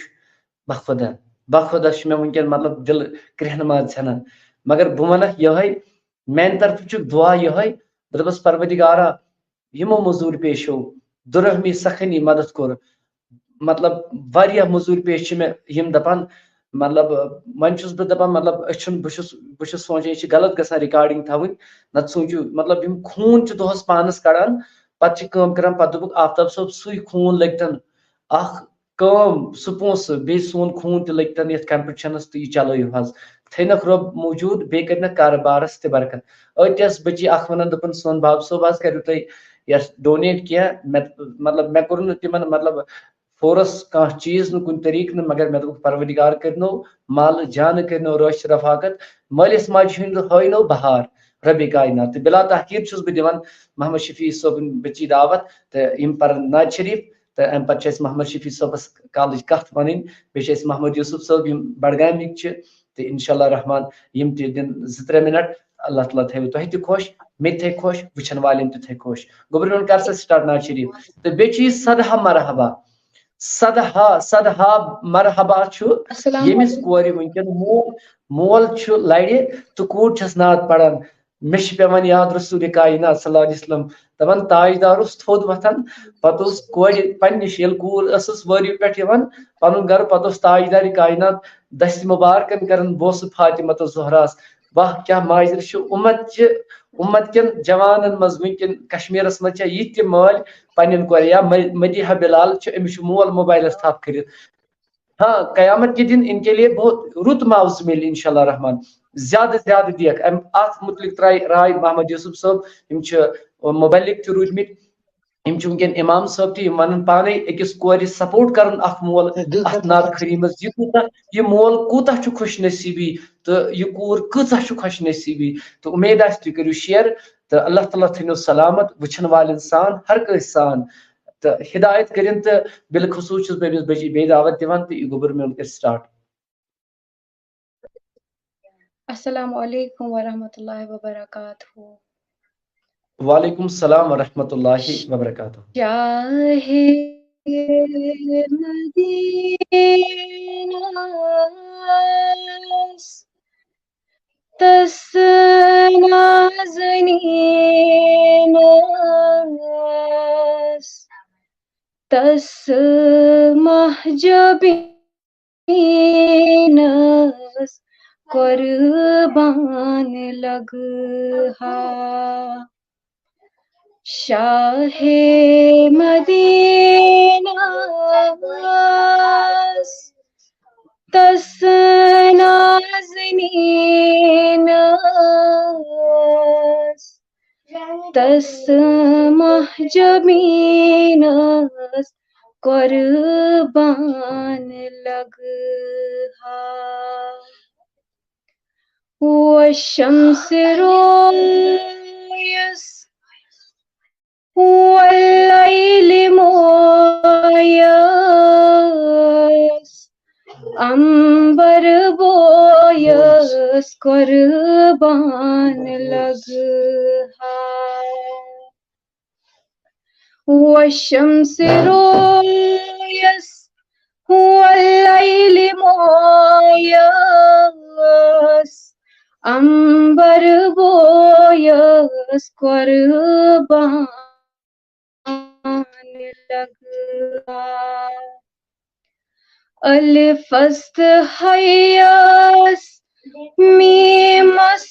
بخدا، بخدا چھُ مےٚ وٕنکٮ۪ن، مطلب، دِل کرٛیٚہنہٕ منٛز ژھٮ۪نان۔ مگر بہٕ وَنَکھ یِہوٚے، میٛانہِ طرفہٕ چھُ دُعا یِہوٚے، بہٕ دَپَس، پروردگارا، یِمو مٔزوٗرۍ پیشو دُرحمی سخنی مدد کوٚر، مطلب، واریاہ مٔزوٗرۍ پیش چھِ مےٚ یِم دَپان، مطلب، وۄنۍ چھُس بہٕ دَپان، مطلب، أسۍ چھِنہٕ، بہٕ چھُس، بہٕ چھُس سونٛچان، یہِ چھِ غلط گژھان recording تھاوٕنۍ، نَتہٕ سوٗنٛچِو، مطلب، یِم خوٗن چھِ دۄہَس پانَس کَڑان، پَتہٕ چھِ کٲم کَران، پَتہٕ دوٚپُکھ، "آفتاب صٲب، سُے خوٗن لٔگۍ تَن اَکھ کٲم، سُہ پونٛسہٕ، بیٚیہِ سون خوٗن تہِ لٔگۍ تَن یَتھ competitionس تہٕ یہِ چَلٲیِو حظ۔" تھٲینَکھ رۄب موٗجوٗد، بیٚیہِ کَرنَکھ کارٕبارَس تہِ برکت۔ أتۍ ٲس بٔچی اَکھ وَنان، دوٚپُن، "سون باب صٲب حظ کَریو تۄہہِ یَتھ donate کینٛہہ۔" مےٚ، مطلب، مےٚ کوٚر نہٕ تِمَن، مطلب، force کانٛہہ چیٖز نہٕ کُنہِ طریٖقہٕ نہٕ، مگر مےٚ دوٚپُکھ، پروردگار کٔرنو مال جانہٕ، کٔرنو رٲچھ رفاقت، مٲلِس ماجہِ ہُنٛد ہٲینو بہار ربِ کائنات۔ تہٕ بلا تحقیر چھُس بہٕ دِوان محمد شفیع صٲبٕنۍ بٔچی دعوت تہٕ یِم پَرَن نعت شریٖف۔ تہٕ اَمہِ پَتہٕ چھِ اَسہِ محمد شفیع صٲبَس کالٕچ کَتھ وَنٕنۍ، بیٚیہِ چھِ اَسہِ محمد یوسف صٲب، یِم بڈگامِکۍ چھِ، تہٕ انشاءاللہ رحمان یِم تہِ دِن زٕ ترٛےٚ منٹ۔ اللہ تعالیٰ تھٲیِو تۄہہِ تہِ خۄش، مےٚ تہِ تھٲے خۄش، وٕچھَن والٮ۪ن تہِ تھٲے خۄش۔ گوٚبرِوَن کر سا start نعت شریٖف۔ تہٕ بیٚیہِ چھُ یہِ سدہا مرحبا، سدہا، سدہا مرحبا چھُ، السلام ییٚمِس علیکم۔ کورِ وٕنکٮ۪ن مول، مول چھُ لرِ تہٕ کوٗر چھَس نعت پران۔ مےٚ چھِ پٮ۪وان یاد رسول کائنات صلی اللہ علیہ وسلم دپان، تاجدار اوس تھوٚد وۄتھان، پتہٕ اوس کورِ پننِس، ییٚلہِ کوٗر ٲسٕس وٲرِو پٮ۪ٹھ یِوان پنُن گرٕ، پتہٕ اوس تاجدارِ کائنات دستِ مبارکن کران بوسہٕ فاطمہ تہٕ زہراس۔ واہ، کیاہ ماجر چھِ۔ اُمت چہِ، اُمت کٮ۪ن جوانن منٛز وٕنکٮ۪ن کشمیرس منٛز چھےٚ یِتھ تہِ مٲلۍ پننٮ۪ن کورِ، یا مہ-، مدیحہ بلال چھِ، أمِس چھُ مول موبایلس تھپھ کٔرِتھ۔ ہاں، قیامت کے دن ان کے لیے بہت رُت معاوضہٕ میلہِ انشاءاللہ رحمان، زیادٕ زیادٕ دِیَکھ۔ اَمہِ، اَتھ مُتعلِق ترٛایہِ راے محمد یوسف صٲب، یِم چھِ مبلغ تہِ روٗدۍمٕتۍ، یِم چھِ وٕنکٮ۪ن امام صٲب تہِ، یِم وَنَن پانَے أکِس کورِ support کَرُن اَکھ مول اَتھ نعت خٲری منٛز، یہِ کوٗتاہ، یہِ مول کوٗتاہ چھُ خۄش نصیٖبی تہٕ یہِ کوٗر کۭژاہ چھُ خۄش نصیٖبی۔ تہٕ اُمید آسہِ تُہۍ کٔرِو share تہٕ اللہ تعالیٰ تھٲینو سلامت وٕچھَن والٮ۪ن سان، ہر کٲنٛسہِ سان۔ تہٕ ہدایت کٔرِن تہٕ بالخصوٗص چھُس بہٕ أمِس بٔچی بیٚیہِ دعوت دِوان تہٕ یہِ گوٚبُر میون کٔرِتھ start۔ السلام علیکم ورحمۃ اللہ وبرکاتہ۔ وعلیکم السلام ورحمۃ اللہ وبرکاتہ۔ شاہ مدینہ تس نازنینس، تس مہجبینس قربان لگہا۔ شاہِ مدینس تس نازنینس، تس مہجبینس قربان لگہٕ ہا۔ والشمس رویس، واللیل مویس، عنبر بویس قربان لگہٕ ہا۔ والشمس رویس، واللیل مویس، عنبر بویس قربان لگہٕ ہا۔ الفس تہٕ ہیس، میمس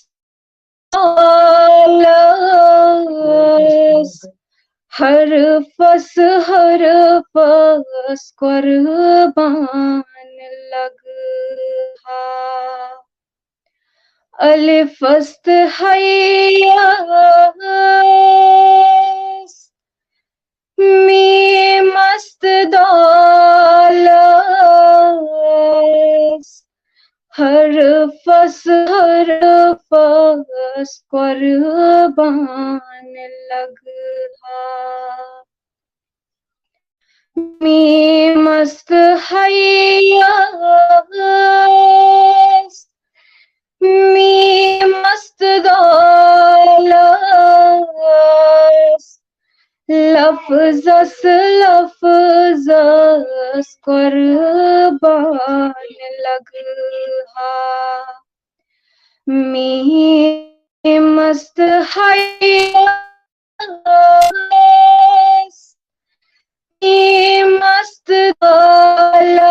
دالس، حرفس حرفس قربان لگہٕ ہا۔ الفس تہٕ ہیس، میمس تہٕ دالس، حرفس حرفس قربان لگہٕ ہا۔ میمس تہٕ ہیس، میمس تہٕ دالس، لفظس لفظس قربان لگہٕ ہا۔ میمس تہٕ ہیس، میمس تہٕ دالس،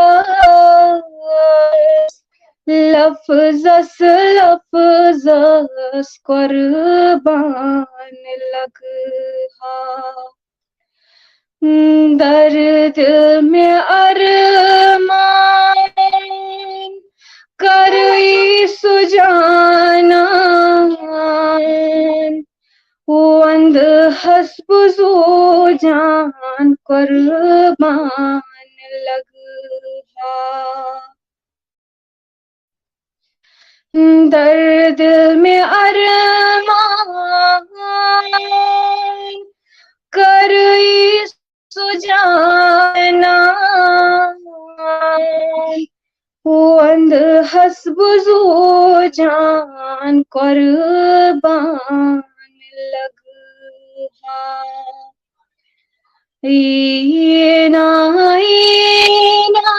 لفظس لفظس قربان لگہٕ ہا۔ درد میں ارمان کرئی سجانان، وند حسب زو جان قربان لگہٕ ہا۔ درد میں ارمان کرئی سجانان، وند حسب زو جان قربان لگہٕ ہا۔ اینا، اینا،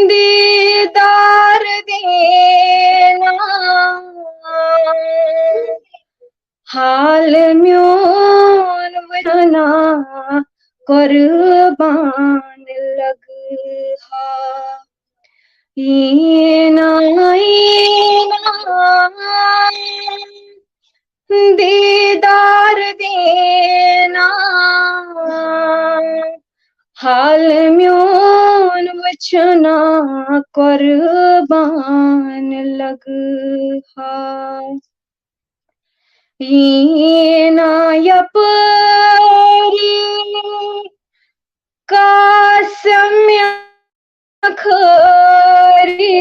دیدار دینا، حال میون وچھنا قربان لگہٕ ہا۔ اینا، اینا، دیدار دینا، حال میون وچھنا قربان لگہٕ ہا۔ اینا یپٲری قاسم خٲری،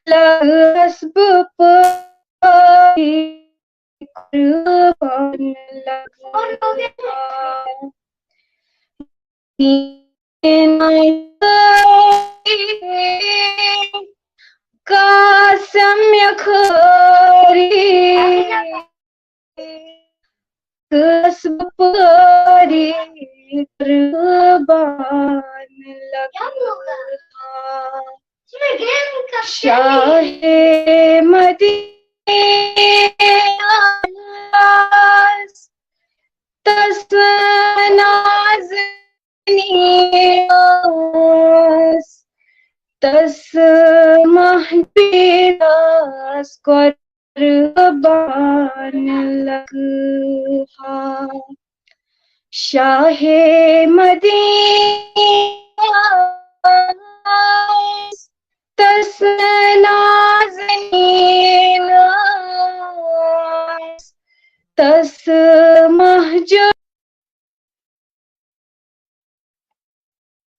لگس بہٕ پٲری قربان لگہٕ ہا۔ قاسم خٲری، قاسم خٲری قربان لگہٕ ہا۔ شاہِ مدینہ تس نازنینس، تس ماہ پیڑاس قربان لگہا۔ شاہ مدینہ تس نازنین تس مہجور۔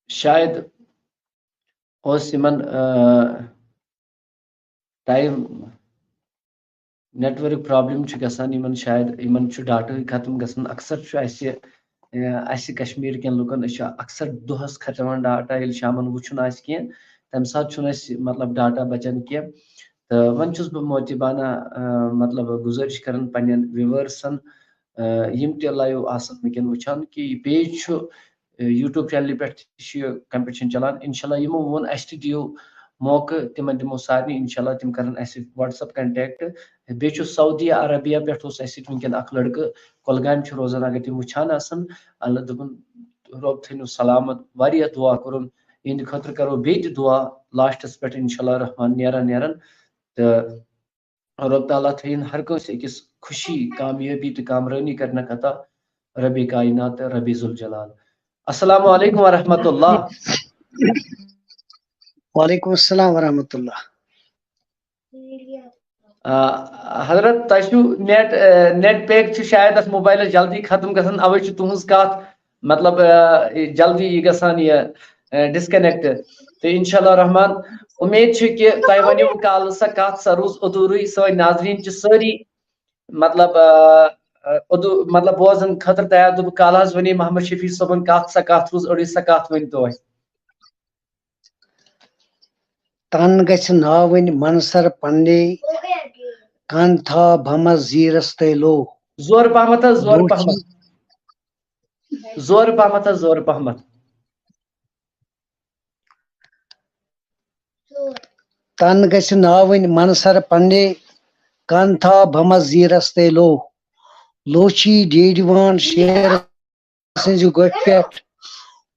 شاید اوس یِمن ٹایم نیٹورک پرابلم چھِ گژھان یِمن، شاید یِمن چھُ ڈاٹاہٕے ختم گژھان۔ اکثر چھُ اَسہِ اَسہِ کشمیٖر کٮ۪ن لُکن، أسۍ چھِ اکثر دۄہس ختم ڈاٹا، ییٚلہِ شامن وٕچھُن آسہِ کینٛہہ، تمہِ ساتہٕ چھُنہٕ اَسہِ مطلب ڈاٹا بچان کینٛہہ۔ تہٕ وۄنۍ چھُس بہٕ موتیبانہ مطلب گُزٲرِش کران پننٮ۪ن ویورسن، یِم تہِ لایو آسن وٕنکیٚن وٕچھان، کہِ یہِ پیج چھُ یوٗٹیوب چینلہِ پٮ۪ٹھ تہِ چھُ یہِ کمپٹیشن چلان۔ انشاءاللہ یِمو ووٚن اَسہِ تہِ دِیِو موقعہٕ، تِمن دِمو سارنٕے انشاءاللہ، تِم کرن اَسہِ سۭتۍ WhatsApp contact۔ بیٚیہِ چھُ سعودی عربیہ پٮ۪ٹھ اوس اَسہِ سۭتۍ وٕنکیٚن اکھ لڑکہٕ، کۄلگامہِ چھُ روزان، اگر تِم وٕچھان آسن، اللہ دوٚپُن رۄب تھٲینو سلامت، واریاہ دعا کوٚرُن، یِہنٛدِ خٲطرٕ کرو بیٚیہِ تہِ دعا لاسٹس پٮ۪ٹھ انشاءاللہ رحمان نیران نیران۔ تہٕ رۄب تعالیٰ تھٲیِن ہر کٲنٛسہِ أکِس خوشی، کامیٲبی تہٕ کامرٲنی کرنہٕ خٲطرٕ ربِ کائنات تہٕ ربِ ذوالجلال۔ السلام علیکم ورحمۃ اللہ۔ وعلیکم السلام ورحمۃ اللہ۔ آ، حضرت، تۄہہِ چھُو نیٹ، آ، نیٹ پیک چھُ شاید اتھ موبایلس جلدی ختم گژھان، اوے چھُ تُہنٛز کتھ مطلب، آ، جلدی یہِ گژھان یہِ، آ، ڈسکنیکٹ۔ تہٕ انشاءاللہ رحمان، امید چھِ کہِ تۄہہِ ؤنِو کالہٕ سۄ کتھ، سۄ روٗز ادھورٕے۔ سٲنۍ ناظریٖن چھِ سٲری مطلب، آ، آ، ادھو-، مطلب بوزن خٲطرٕ تیار۔ دوٚپُکھ کالہٕ حظ وَنے محمد شفیع صٲبن کتھ، سۄ کتھ روٗز أڑٕے، سۄ کتھ ؤنۍ تو اَسہِ۔ تن گژھِ ناوٕنۍ منصر پنڈے، کن تھا بھمس زیرس تہٕ لو۔ زور پہمتھ حظ، زور پہمتھ۔ زور پہمتھ حظ، زور پہمتھ۔ تن گژھِ ناوٕنۍ منصر پنڈے، کن تھا بھمس زیرس تہٕ لو۔ لوچی ڈیڈوان شیر سٕنزِ گۄپھِ پٮ۪ٹھ،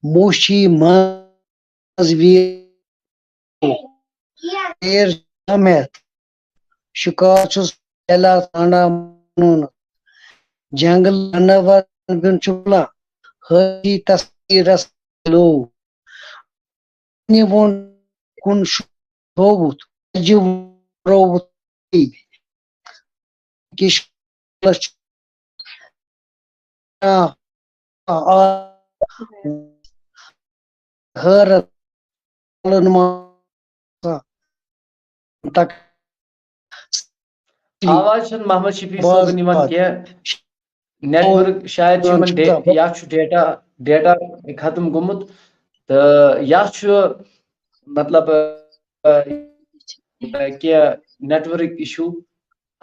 موشی منز ویر۔ شیر چھُ ہٮ۪تھ، شِکار چھُ سہلا ژھانڈان مانُن۔ جنگل جانور بِن چھُ بُلان، حٲجی تصویرس لو۔ نِوُن کُن شووُت، اجہِ رووُت۔ کِش آ، آ، آ، حٲرت ما-، تک-، آواز چھنہٕ محمد شفیع صٲبن یِوان کینٛہہ۔ نیٹ ورک شاید چھُ یِمن ڈے-، یا چھُ ڈیٹا، ڈیٹا ختم گوٚمُت تہٕ یا چھُ مطلب، آ، کینٛہہ نیٹ ورک issue۔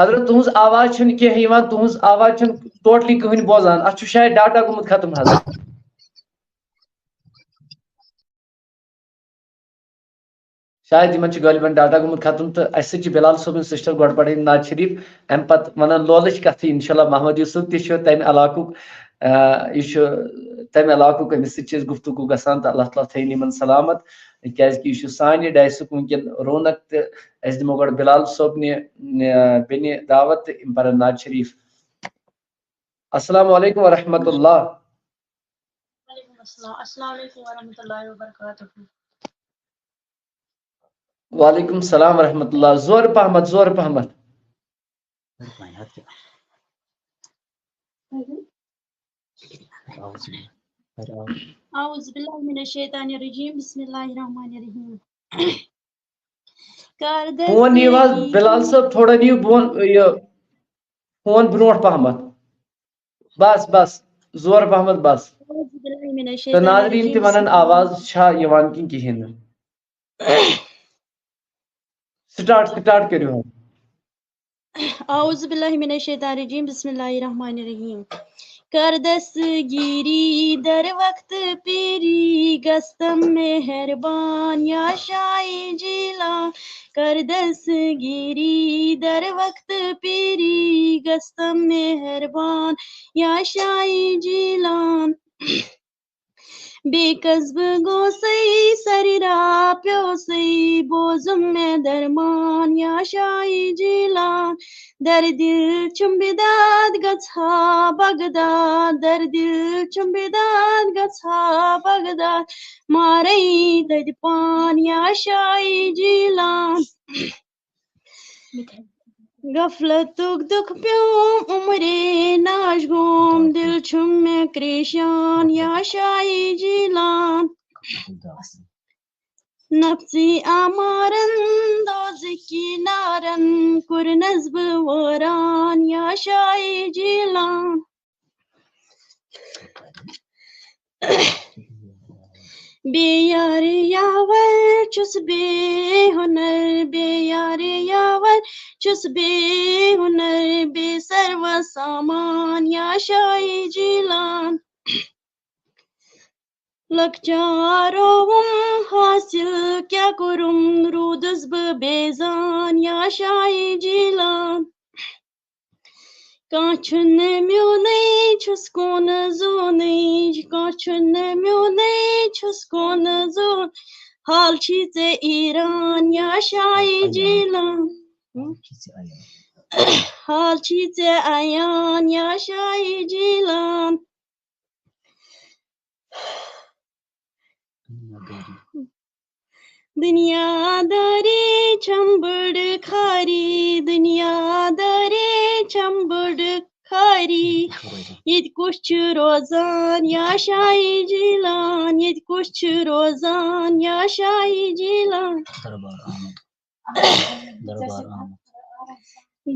حضرت، تُہنٛز آواز چھنہٕ کینٛہہ یِوان، تُہنٛز آواز چھنہٕ totally کٕہٕنۍ بوزان۔ اتھ چھُ شاید ڈاٹا گوٚمُت ختم حضرت۔ شاید یِمن چھُ غٲلبن ڈاٹا گوٚمُت ختم، تہٕ اسہِ سۭتۍ چھِ بلال صٲبٕنۍ سسٹر گۄڈٕ پرٕنۍ نعت شریف، امہِ پتہٕ ونان لولٕچ کتھٕ۔ انشاءاللہ محمد یوسف تہِ چھُ تمہِ علاقُک، آ، یہِ چھُ تمہِ علاقُک، أمِس سۭتۍ چھِ أسۍ گفتگو گژھان، تہٕ اللہ تعالیٰ تھٲیِن یِمن سلامت، کیازِ کہِ یہِ چھُ سانہِ ڈایسُک وٕنکیٚن رونق۔ تہٕ أسۍ دِمو گۄڈٕ بلال صٲبنہِ، آ، بیٚنہِ دعوت تہٕ یِم پرن نعت شریف۔ السلام علیکم ورحمۃ اللہ۔ وعلیکم السلام۔ السلام علیکم ورحمۃ اللہ وبرکاتہ۔ وعلیکم السلام ورحمۃ اللہ۔ زور پہمت، زور پہمت۔ اعوذ باللہ من الشیطان الرجیم۔ بسم اللہ الرحمن الرحیم۔ فون نِیِو حظ، بلال صٲب، تھوڑا نِیِو بۄن، یہِ فون برونٛٹھ پہمتھ۔ بس، بس، زور پہمتھ، بس۔ تہٕ ناظریٖن تہِ ونن آواز چھا یِوان کِنہٕ کِہیٖنۍ نہٕ۔ سٹارٹ، سٹارٹ کٔرِو حظ۔ اعوذ باللہ من الشیطان الرجیم، بسم اللہ الرحمن الرحیم۔ کر دستگیری در وقت پیری گستم مہربان یا شاہ جیلان، کر دستگیری در وقت پیری گستم مہربان یا شاہ جیلان۔ بیٚیہِ کَس بہٕ گوسَے سَرِ را پیوسَے، بوزُم مےٚ درمان یا شاہی جیٖلان۔ دَردِل چھُم بِداد گژھا بغداد، دَردِل چھُم بِداد گژھا بغداد، مارَے دَدِ پان یا شاہی جیٖلان۔ غفلتُک دُکھ پیوم عمرے ناش گوم، دِل چھُم مےٚ کریشان یا شاہی جیٖلان۔ نفسی آمارن دوزکی نارن، کوٚرنس بہٕ وٲران یا شاہی جیٖلان۔ بے یار یاور چھُس بے ہُنر، بے یار یاور چھُس بے ہُنر، بے سرو سامان یا شاہی جیٖلان۔ لۄکچارووُم حاصل کیٛاہ کوٚرُم، روٗدُس بہٕ بے زان یا شاہی جیٖلان۔ کانٛہہ چھُنہٕ میونُے، چھُس کونہٕ زونٕے، کانٛہہ چھُنہٕ میونُے، چھُس کونہٕ زون۔ حال چھی ژےٚ ایران یا شاہی جیٖلان۔ حال چھی ژےٚ عیان یا شاہی جیٖلان۔ دُنیا دٲری چھم بٔڑ خٲری، دُنیا دٲری چھم بٔڑ خٲری۔ ییٚتہِ کُس چھُ روزان یا شاہی جیٖلان، ییٚتہِ کُس چھُ روزان یا شاہی جیٖلان۔ دربار آمُت۔ دربار آمُت۔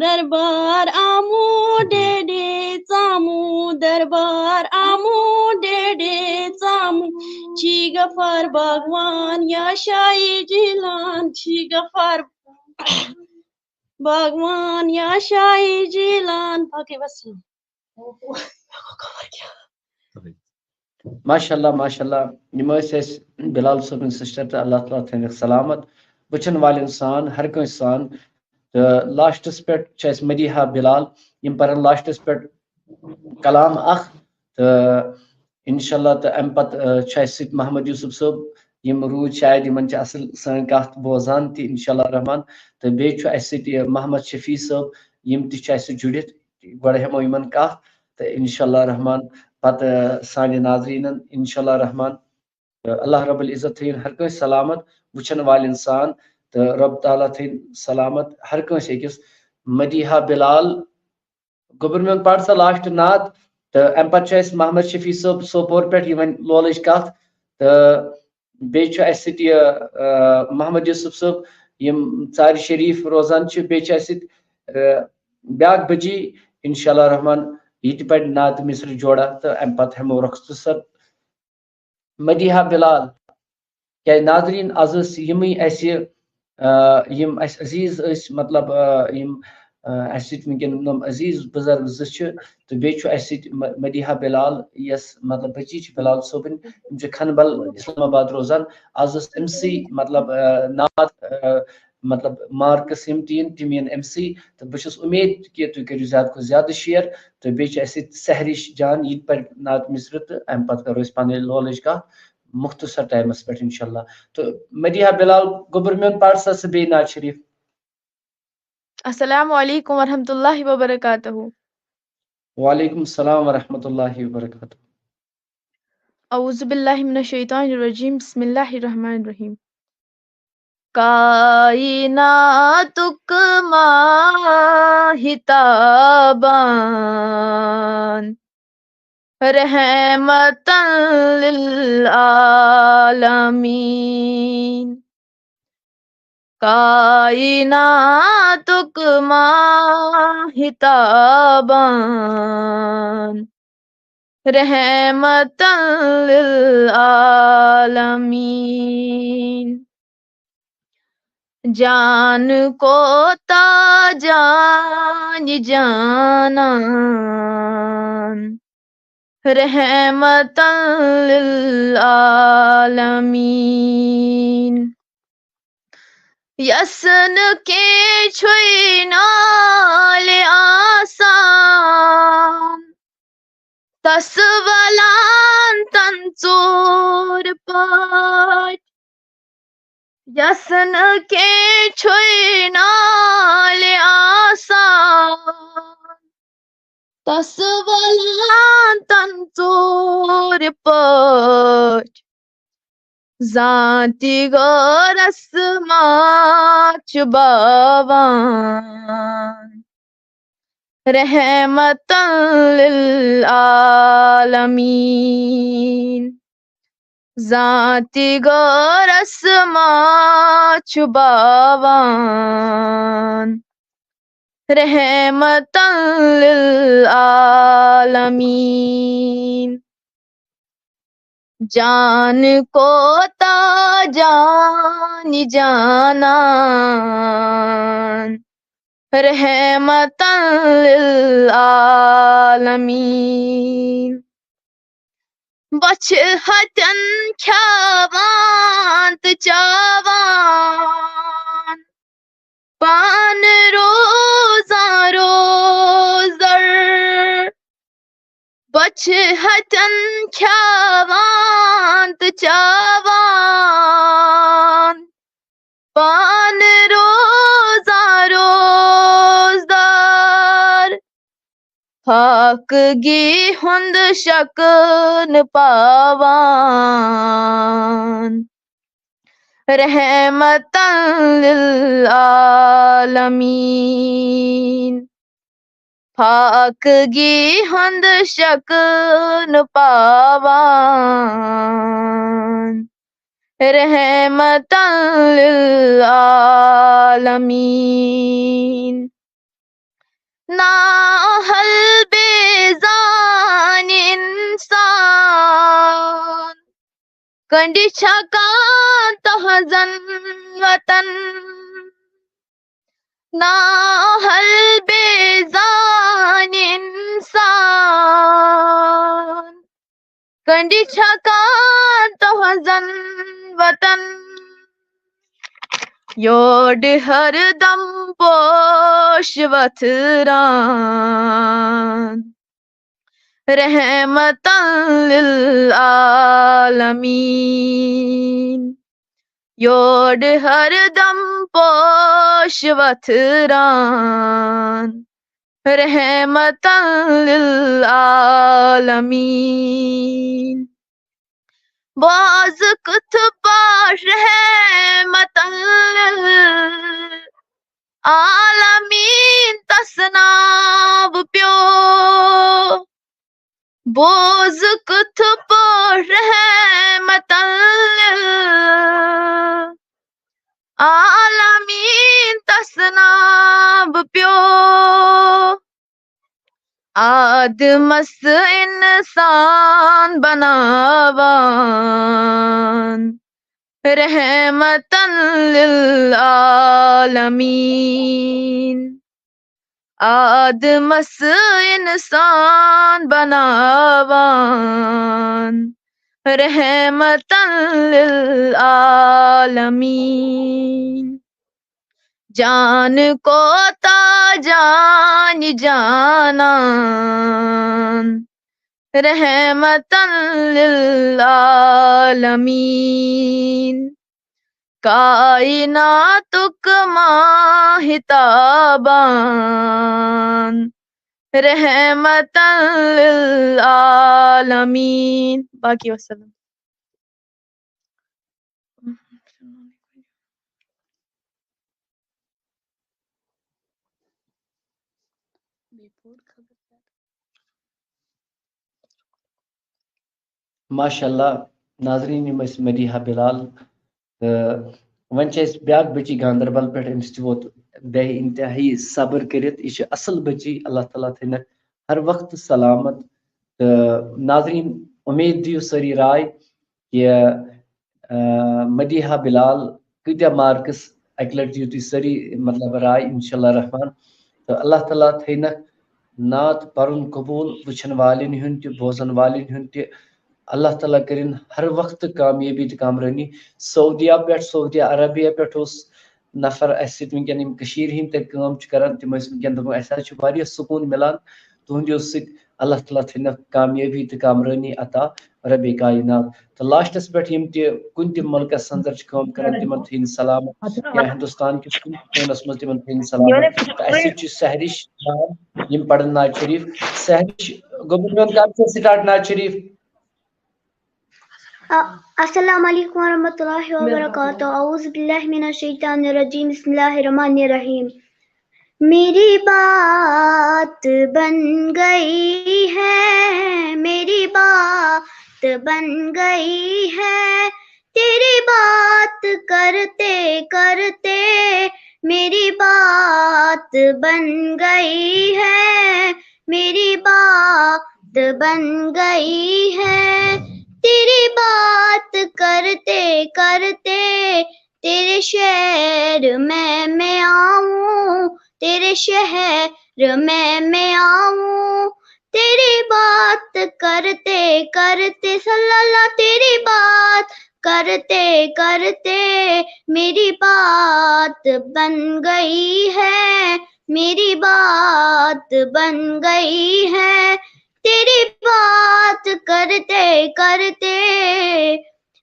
دربار آمُت ڈے ڈے ژامُت، دربار آمُت ڈے ڈے ژامُت۔ چھی غفار باغوان یا شاہی جیٖلان، چھی غفار باغوان یا شاہی جیٖلان۔ باقٕے وسلام۔ ماشاء اللہ، ماشاء اللہ۔ یِم ٲسۍ اَسہِ بِلال صٲبٕنۍ سِسٹر، تہٕ اللہ تعالیٰ تھٲینَکھ سلامت۔ وٕچھَن والٮ۪ن سان، ہر کٲنٛسہِ سان۔ تہٕ لاسٹَس پٮ۪ٹھ چھِ اَسہِ مدیحہ بِلال، یِم پَرَن لاسٹَس پٮ۪ٹھ کلام اَکھ۔ تہٕ اِنشاء اللہ، تہٕ اَمہِ پَتہٕ، آ، چھُ اَسہِ سۭتۍ محمد یوسف صٲب، یِم روٗدۍ شاید، یِمَن چھِ اَصٕل سٲنۍ کَتھ بوزان تہِ، اِنشاء اللہ الرحمن۔ تہٕ بیٚیہِ چھُ اَسہِ سۭتۍ یہِ محمد شفیع صٲب، یِم تہِ چھِ اَسہِ سۭتۍ جُڑِتھ۔ گۄڈٕ ہٮ۪مو یِمَن کَتھ، تہٕ اِنشاء اللہ الرحمن پَتہٕ سانہِ ناظریٖنَن، اِنشاء اللہ الرحمن۔ تہٕ اللہ رب العزت تھٲیِن ہر کٲنٛسہِ سلامت، وٕچھَن والٮ۪ن سان، تہٕ رب تعالیٰ تھٲیِن سلامت ہر کٲنٛسہِ أکِس۔ مدیحہ بِلال، گوٚبُر میون، پَر سا لاسٹ نعت، تہٕ اَمہِ پَتہٕ چھُ اَسہِ محمد شفیع صٲب سوپور پٮ۪ٹھ، یہِ وَنہِ لولٕچ کَتھ، تہٕ بیٚیہِ چھُ اَسہِ سۭتۍ یہِ، آ، محمد یوسف صٲب، یِم ژارِ شریٖف روزان چھِ، بیٚیہِ چھِ اَسہِ سۭتۍ، آ، بیٛاکھ بٔچی، اِنشاء اللہ الرحمن، یہِ تہِ پَرِ نعت مصرِ جوڑا، تہٕ اَمہِ پَتہٕ ہٮ۪مو رۄخصت سَر۔ مدیحہ بِلال۔ کیٛازِ ناظریٖن، آز ٲسۍ یِمٕے اَسہِ، آ، یِم اَسہِ عزیٖز ٲسۍ، مطلب، آ، یِم، آ، اَسہِ سۭتۍ وٕنکیٚن یِم عزیٖز بُزرگ زٕ چھِ، تہٕ بیٚیہِ چھُ اَسہِ سۭتۍ م-، مدیحہ بِلال، یۄس، مطلب، بٔچی چھِ بِلال صٲبٕنۍ، تِم چھِ کھنبل، اسلام آباد روزان۔ آز ٲس أمۍ سٕے، مطلب، آ، نعت، آ، مطلب، مارکس یِم تہِ یِن، تِم یِن أمۍ سٕے۔ تہٕ بہٕ چھُس اُمید کہِ تُہۍ کٔرِو زیادٕ کھۄتہٕ زیادٕ شِیر۔ تہٕ بیٚیہِ چھِ اَسہِ ییٚتہِ سحرِش جان، یہِ تہِ پَرِ نعت مصرِ، تہٕ اَمہِ پَتہٕ کَرو أسۍ پَنٕنۍ لولٕچ کَتھ مختصر ٹایمَس پٮ۪ٹھ، اِنشاء اللہ۔ تہٕ مدیحہ بِلال، گوٚبُر میون، پَر سا ژٕ بیٚیہِ نعت شریٖف۔ السلام علیکم ورحمۃ اللہ وبرکاتہ۔ وعلیکم السلام ورحمۃ اللہ وبرکاتہ۔ اعوذ باللہ من الشیطان الرجیم، بسم اللہ الرحمن الرحیم۔ کائناتُک ماہتابان، رحمتاً للعالمین۔ کائناتُک ماہتابان، رحمتاً للعالمین۔ جان کوتاہ جان جانان، رحمتاً للعالمین۔ یَس نہٕ کینٛہہ چھُے نالہِ آسان، تس ولان تن ژور پاٹھۍ، یس نہٕ کینٛہہ چھُے نالہِ آسان۔ تس ولان تن ژور پاٹھۍ، زانتی غورس ما چھُ باوان۔ رحمتن للعالمین۔ زانتی غورس ما چھُ باوان۔ رحمتن للعالمین۔ جان کوتاہ جان جانان۔ رحمتن للعالمین۔ بۄچھِ ہتٮ۪ن کھیاوان تہٕ چاوان، پانہٕ روزان روزدر۔ بۄچھِ ہتٮ۪ن کھیاوان تہٕ چاوان، پانہٕ روزان روزدر۔ فاقگی ہُنٛد شک نہٕ پاوان۔ رحمتن للعالمین۔ فاقگی ہُنٛد شک نہٕ پاوان۔ رحمتن للعالمین۔ نااہل بے زان انسان، کنڈِ چھکان تہنزن وطن۔ نااہل بے زان انسان، کنڈِ چھکان تہنزن وطن۔ یورٕ ہر دم پوش وتھران۔ رحمتن للعالمین۔ یورٕ ہر دم پوش وتھران۔ رحمتن للعالمین۔ بوز کتھ پٲٹھۍ رحمتن للعالمین تس ناو پیو۔ بوز کتھ پٲٹھۍ رحمتن للعالمین تس ناو پیو۔ آدمس انسان بناوان۔ رحمتن للعالمین۔ آدمس انسان بناوان۔ رحمتن للعالمین۔ جان کوتاہ جان جانان۔ رحمتن للعالمین۔ کائناتک ماہتابان۔ رحمتن للعالمین۔ باقی وسلم۔ ماشاء اللہ۔ ناظرین، یِم ٲسۍ مدیحہ بلال۔ تہٕ وۄنۍ چھِ اَسہِ بیٛاکھ بٔچی گاندربل پٮ۪ٹھ، أمِس تہِ ووت بے انتہٲیی صبر کٔرِتھ۔ یہِ چھِ اَصٕل بٔچی، اللہ تعالیٰ تھٲینَکھ ہر وقتہٕ سلامت۔ تہٕ ناظرین، اُمید دِیِو سٲری راے کہِ، آ، مدیحہ بلال کۭتیٛاہ marks، اَکہِ لَٹہِ دِیِو تُہۍ سٲری، مطلب، راے، انشاءاللہ الرحمن۔ تہٕ اللہ تعالیٰ تھٲینَکھ نعت پَرُن قبوٗل، وٕچھَن والٮ۪ن ہُنٛد تہِ، بوزَن والٮ۪ن ہُنٛد تہِ۔ اللہ تعالیٰ کٔرِن ہر وقتہٕ کامیٲبی تہٕ کامرٲنی۔ سعودیہ پٮ۪ٹھ، سعودیہ عربیہ پٮ۪ٹھ اوس نفر اَسہِ سۭتۍ وٕنکٮ۪ن، یِم کٔشیٖرِ ہِنٛدۍ تَتہِ کٲم چھِ کَران، تِم ٲسۍ وٕنکٮ۪ن دَپان، اَسہِ حظ چھُ واریاہ سکوٗن مِلان تُہٕنٛدیو سۭتۍ۔ اللہ تعالیٰ تھٲینَکھ کامیٲبی تہٕ کامرٲنی عطا، رب کائنات۔ تہٕ لاسٹس پٮ۪ٹھ یِم تہِ کُنہِ تہِ مُلکس اندر چھِ کٲم کران، تِمن تھٲیِن سلامت، یا ہندوستان کِس کُنہِ تہِ کوٗنس منٛز تِمن تھٲیِن سلامت۔ تہٕ اَسہِ سۭتۍ چھِ سحرِش جان، یِم پرن نعت شریف۔ سحرِش، گوٚبُر میون، کر ژٕ سٹارٹ نعت شریف؟ السلام علیکم ورحمۃ اللہ وبرکاتہ۔ اعوذ باللہ من الشیطان الرجیم۔ بسم اللہ الرحمن الرحیم۔ میری بات بن گئی ہے، میری بات بن گئی ہے، تیری بات کرتے کرتے میری بات بن گئی ہے، میری بات بن گئی ہے، تیری بات کرتے کرتے تیرے شہر میں میں آؤں، تیرے شہر میں میں آؤں، تیری بات کرتے کرتے، صلی اللہ، تیری بات کرتے کرتے میری بات بن گئی ہے، میری بات بن گئی ہے، تیری بات کرتے کرتے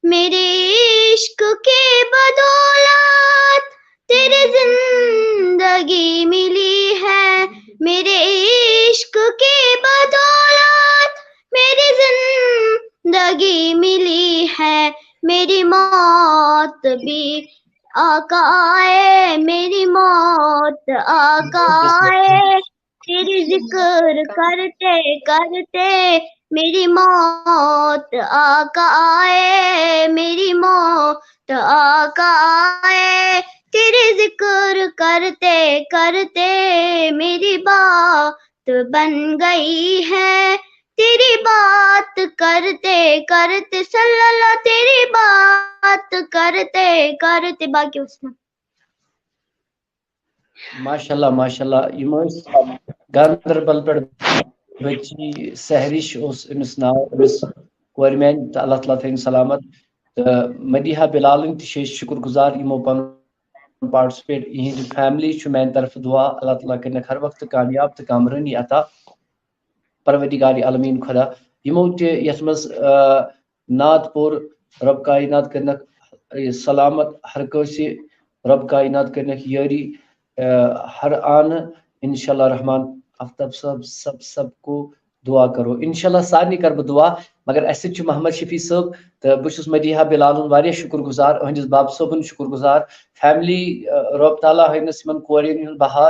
میرے عشق کے بدولت تیرے زندگی ملی ہے، میرے عشق کے بدولت میری زندگی ملی ہے، میری موت بھی آقا آئے، میری موت آقا آئے، تیری ذکر کرتے کرتے میری موت آقا آئے، میری موت آقا آئے، تیری ذکر کرتے کرتے میری بات بن گئی ہے، تیری بات کرتے کرتے، صلی اللہ، تیری بات کرتے کرتے، باقی اس میں۔ ماشاءاللہ، ماشاءاللہ۔ یِم ٲسۍ گاندربل پٮ۪ٹھ بچی، سحرِش اوس أمِس ناو، أمِس کورِ میانہِ، تہٕ اللہ تعالیٰ تھٲیِن سلامت۔ تہٕ مدیحہ بلالٕنۍ تہِ چھِ أسۍ شُکر گُزار، یِمو پنُن پارٹسپیٹ، یِہِنٛزِ فیملی چھُ میانہِ طرفہٕ دُعا، اللہ تعالیٰ کٔرِنَکھ ہر وقتہٕ کامیاب تہٕ کامرٲنی عطا۔ پروردگار عالمین خدا، یِمو تہِ یَتھ منٛز، آ، نعت پوٚر، رب کائنات کٔرِنَکھ، آ، سلامت ہر کٲنٛسہِ، رب کائنات کٔرِنَکھ یٲری، آ، ہر آنہٕ، انشاءاللہ الرحمن۔ آفتاب صٲب، سب، سب کو دعا کرو۔ انشاءاللہ سارنٕے کرٕ بہٕ دعا، مگر اَسہِ سۭتۍ چھُ محمد شفیع صٲب تہٕ بہٕ چھُس مدیحہ بلالُن واریاہ شُکر گُزار، أہٕنٛدِس باب صٲبُن شُکر گُزار، فیملی، آ، رب تعالیٰ ہٲینَس یِمن کورٮ۪ن ہُنٛد بہار۔